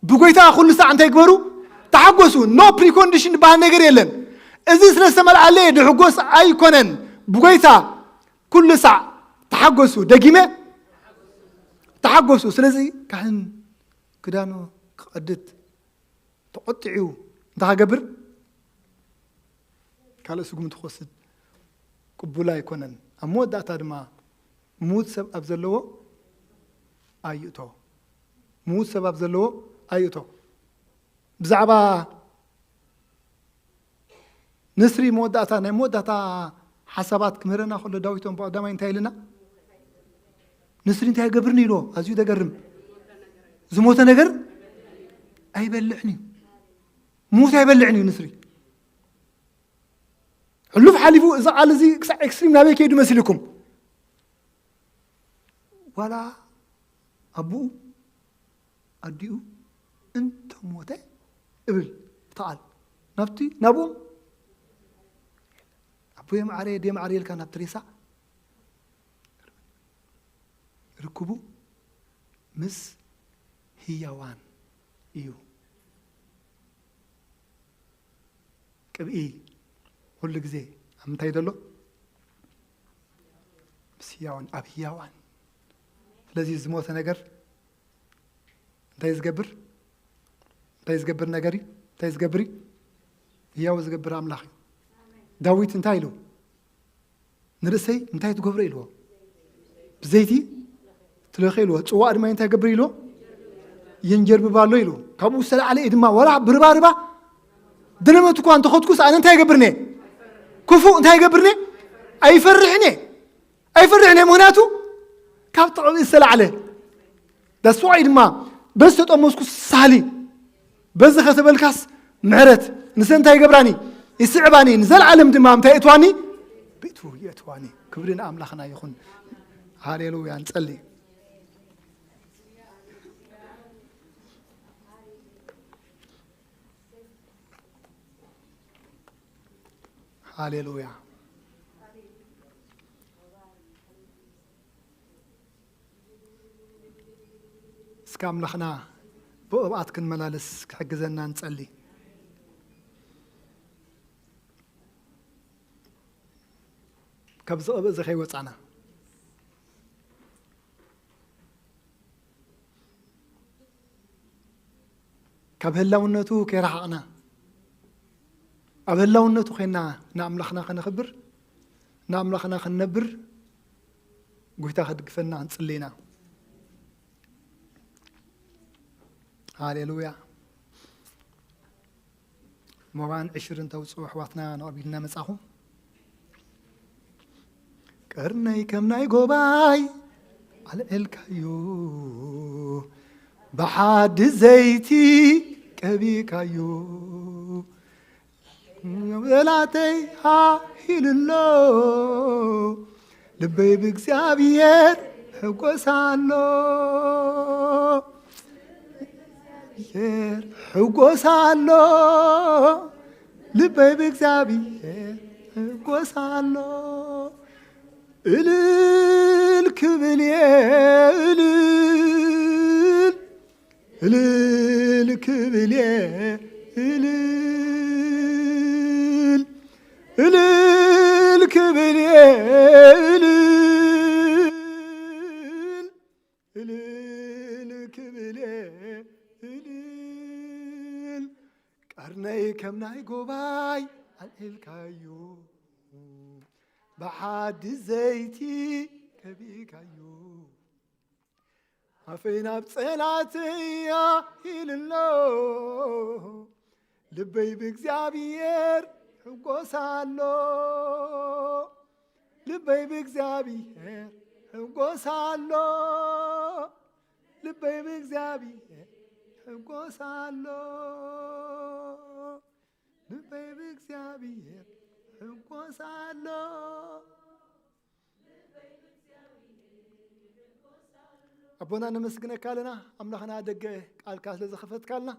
ብጎይታ ኩሉ ሳዕ እንታይ ይግበሩ? ተሓጎሱ። ኖ ፕሪኮንዲሽን ዝበሃል ነገር የለን። እዚ ስለ ዝተመልኣለ ድሕጎስ ኣይኮነን። ብጎይታ ኩሉ ሳዕ ተሓጎሱ። ደጊመ፣ ተሓጎሱ። ስለዚ ካህን ክዳኑ ክቐድድ ተቖጢዑ እንታይ ክገብር? ካልእ ስጉምቲ ክወስድ ቅቡል ኣይኮነን። ኣብ መወዳእታ ድማ ምዉት ሰብ ኣብ ዘለዎ ኣይእቶ። ምዉት ሰብ ኣብ ዘለዎ ኣይእቶ። ብዛዕባ ንስሪ መወዳእታ፣ ናይ መወዳእታ ሓሳባት ክምህረና ከሎ ዳዊት እሞ ብቐዳማይ እንታይ ኢልና? ንስሪ እንታይ ይገብርኒ ኢልዎ? ኣዝዩ ዘገርም። ዝሞተ ነገር ኣይበልዕን እዩ። ምዉት ኣይበልዕን እዩ ንስሪ። ሕሉፍ ሓሊፉ እዚ ቃል እዚ ክሳዕ ኤክስትሪም ናበይ ከይዱ መሲልኩም? ዋላ ኣቦኡ ኣዲኡ እንተሞተ እብል እቲ ቃል ናብቲ ናብኦም ኣቦየ ማዕረ ኣደየ ማዕረ ኢልካ ናብቲ ሬሳ ርክቡ ምስ ህያዋን እዩ። ቅብኢ ኩሉ ግዜ ኣብ ምንታይ ዘሎ? ምስ ህያዋን፣ ኣብ ህያዋን። ስለዚ ዝሞተ ነገር እንታይ ዝገብር? እንታይ ዝገብር ነገር እዩ? እንታይ ዝገብር እዩ? ህያው ዝገብር ኣምላኽ እዩ። ዳዊት እንታይ ኢሉ? ንርእሰይ እንታይ ትገብሮ ኢልዎ? ብዘይቲ ትለኺ ኢልዎ። ጽዋእ ድማ እንታይ ገብር ኢልዎ? የንጀርብባ ኣሎ ኢልዎ። ካብኡ ዝተላዕለ እዩ ድማ፣ ዋላ ብርባርባ ደለመት እኳ እንተኸድኩስ፣ ኣነ እንታይ ይገብርኒ? ክፉእ እንታይ ይገብርኒ? ኣይፈርሕኒ። ኣይፈርሕኒ፣ ምኽንያቱ ካብ ተቐብኢ ዝተላዕለ። ዳስዋይ ድማ በዚ ተጠመስኩስ ሳሊ፣ በዚ ከተበልካስ ምሕረት። ንሰ እንታይ ይገብራኒ? ይስዕባኒ። ንዘለዓለም ድማ እንታይ እትዋኒ? ቤቱ የእትዋኒ። ክብሪ ንኣምላኽና ይኹን። ሃሌሉያ። ንጸሊ። ሃሌሉያ። እስከ ኣምላኽና ብቕብኣት ክንመላለስ ክሕግዘና ንጸሊ። ካብዚ ቅብእ እዚ ከይወጻና፣ ካብ ህላውነቱ ከይረሓቕና፣ ኣብ ህላውነቱ ኮይና ንኣምላኽና ከነኽብር፣ ንኣምላኽና ክንነብር፣ ጎይታ ከድግፈና ክንጽሊ ኢና። ሃሌሉያ። ሞባን ዕሽርን ተውፅኡ ኣሕዋትና ንቕድሚት እናመጻኹም፣ ቀርነይ ከም ናይ ጎባይ ኣልዒልካዮ፣ ብሓዲ ዘይቲ ቀቢካዮ። ጸላተይ ሃሂሉሎ፣ ልበይ ብእግዚኣብሔር ሕጎስ ኣሎ። ብእግዚኣብሔር ሕጎስ ኣሎ፣ ልበይ ብእግዚኣብሔር ሕጎስ ኣሎ። እልል ክብል እየ፣ እልል፣ እልል ክብል እየ፣ እልል፣ እልል ክብል እየ፣ እልል፣ እልል ክብል እየ፣ እልል። ቀርነይ ከም ናይ ጎባይ ኣልዒልካዮ፣ ብሓዲ ዘይቲ ቀቢእካዮ። ኣፈይ ናብ ጸላተይ ኣሂሉ ኣሎ፣ ልበይ ብእግዚኣብሔር ሕጎስ ኣሎ። ልበይ ብእግዚኣብሔር ሕጎስ ኣሎ። ልበይ ብእግዚኣብሔር ሕጎስ ኣሎ። ልበይ ብእግዚኣብሔር ሕጎስ ኣሎ። ኣቦና ነመስግነካ ኣለና። ኣምላኽና ደገ ቃልካ ስለ ዝኸፈትካልና፣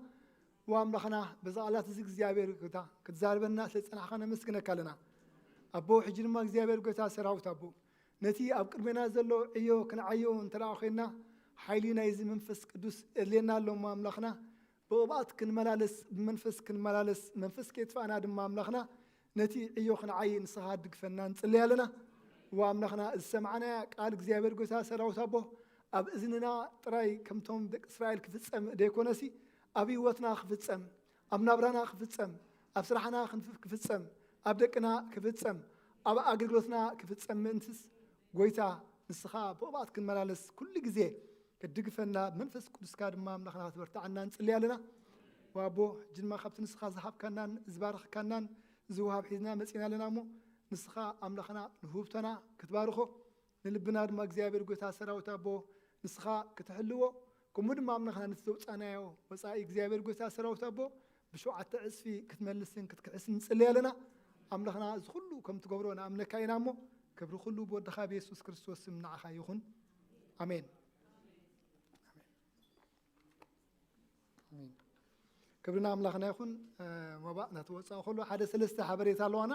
ወኣምላኽና በዛ ቃላት እዚ እግዚኣብሔር ጎይታ ክትዛርበና ስለ ዝጸናሕካ ነመስግነካ ኣለና። ኣቦ፣ ሕጂ ድማ እግዚኣብሔር ጎይታ ሰራዊት ኣቦ፣ ነቲ ኣብ ቅድሜና ዘሎ ዕዮ ክንዓዮ እንተ ደኣ ኮይንና፣ ሓይሊ ናይዚ መንፈስ ቅዱስ የድልየና ኣሎ እሞ ኣምላኽና፣ ብቕብኣት ክንመላለስ፣ ብመንፈስ ክንመላለስ፣ መንፈስ ከየጥፋእና ድማ ኣምላኽና ነቲ ዕዮ ክንዓይ ንስኻ ድግፈና ንጽልይ ኣለና። ወኣምላኽና ዝሰማዕናያ ቃል እግዚኣብሔር ጎይታ ሰራዊት ኣቦ ኣብ እዝንና ጥራይ ከምቶም ደቂ እስራኤል ክፍጸም ደይኮነሲ ኣብ ህይወትና ክፍጸም፣ ኣብ ናብራና ክፍጸም፣ ኣብ ስራሕና ክንፍ- ክፍጸም፣ ኣብ ደቅና ክፍጸም፣ ኣብ ኣገልግሎትና ክፍጸም ምእንትስ ጎይታ ንስኻ ብቕብኣት ክንመላለስ ኩሉ ግዜ ክትድግፈና ብመንፈስ ቅዱስካ ድማ ኣምላኽና ክትበርትዓና ንጽልይ ኣለና። ወኣቦ ሕጂ ድማ ካብቲ ንስኻ ዝሃብካናን ዝባረኽካናን ዝውሃብ ሒዝና መጺና ኣለና እሞ ንስኻ ኣምላኽና ንውህብቶና ክትባርኾ ንልብና ድማ እግዚኣብሔር ጎይታ ሰራዊት ኣቦ ንስኻ ክትሕልዎ ከምኡ ድማ ኣምላኽና ነቲ ዘውፃናዮ ወፃኢ እግዚኣብሔር ጎይታ ሰራዊት ኣቦ ብሸውዓተ ዕፅፊ ክትመልስን ክትክሕስን ንጽልይ ኣለና። ኣምላኽና እዚ ኩሉ ከም ትገብሮ ንኣምነካ ኢና እሞ ክብሪ ኩሉ ብወድኻ ብየሱስ ክርስቶስ ስም ንዓኻ ይኹን። ኣሜን። ኣሜን። ክብሪ ንኣምላኽና ይኹን። መባእ እናተወፅኣ ከሎ ሓደ ሰለስተ ሓበሬታ ኣለዋና።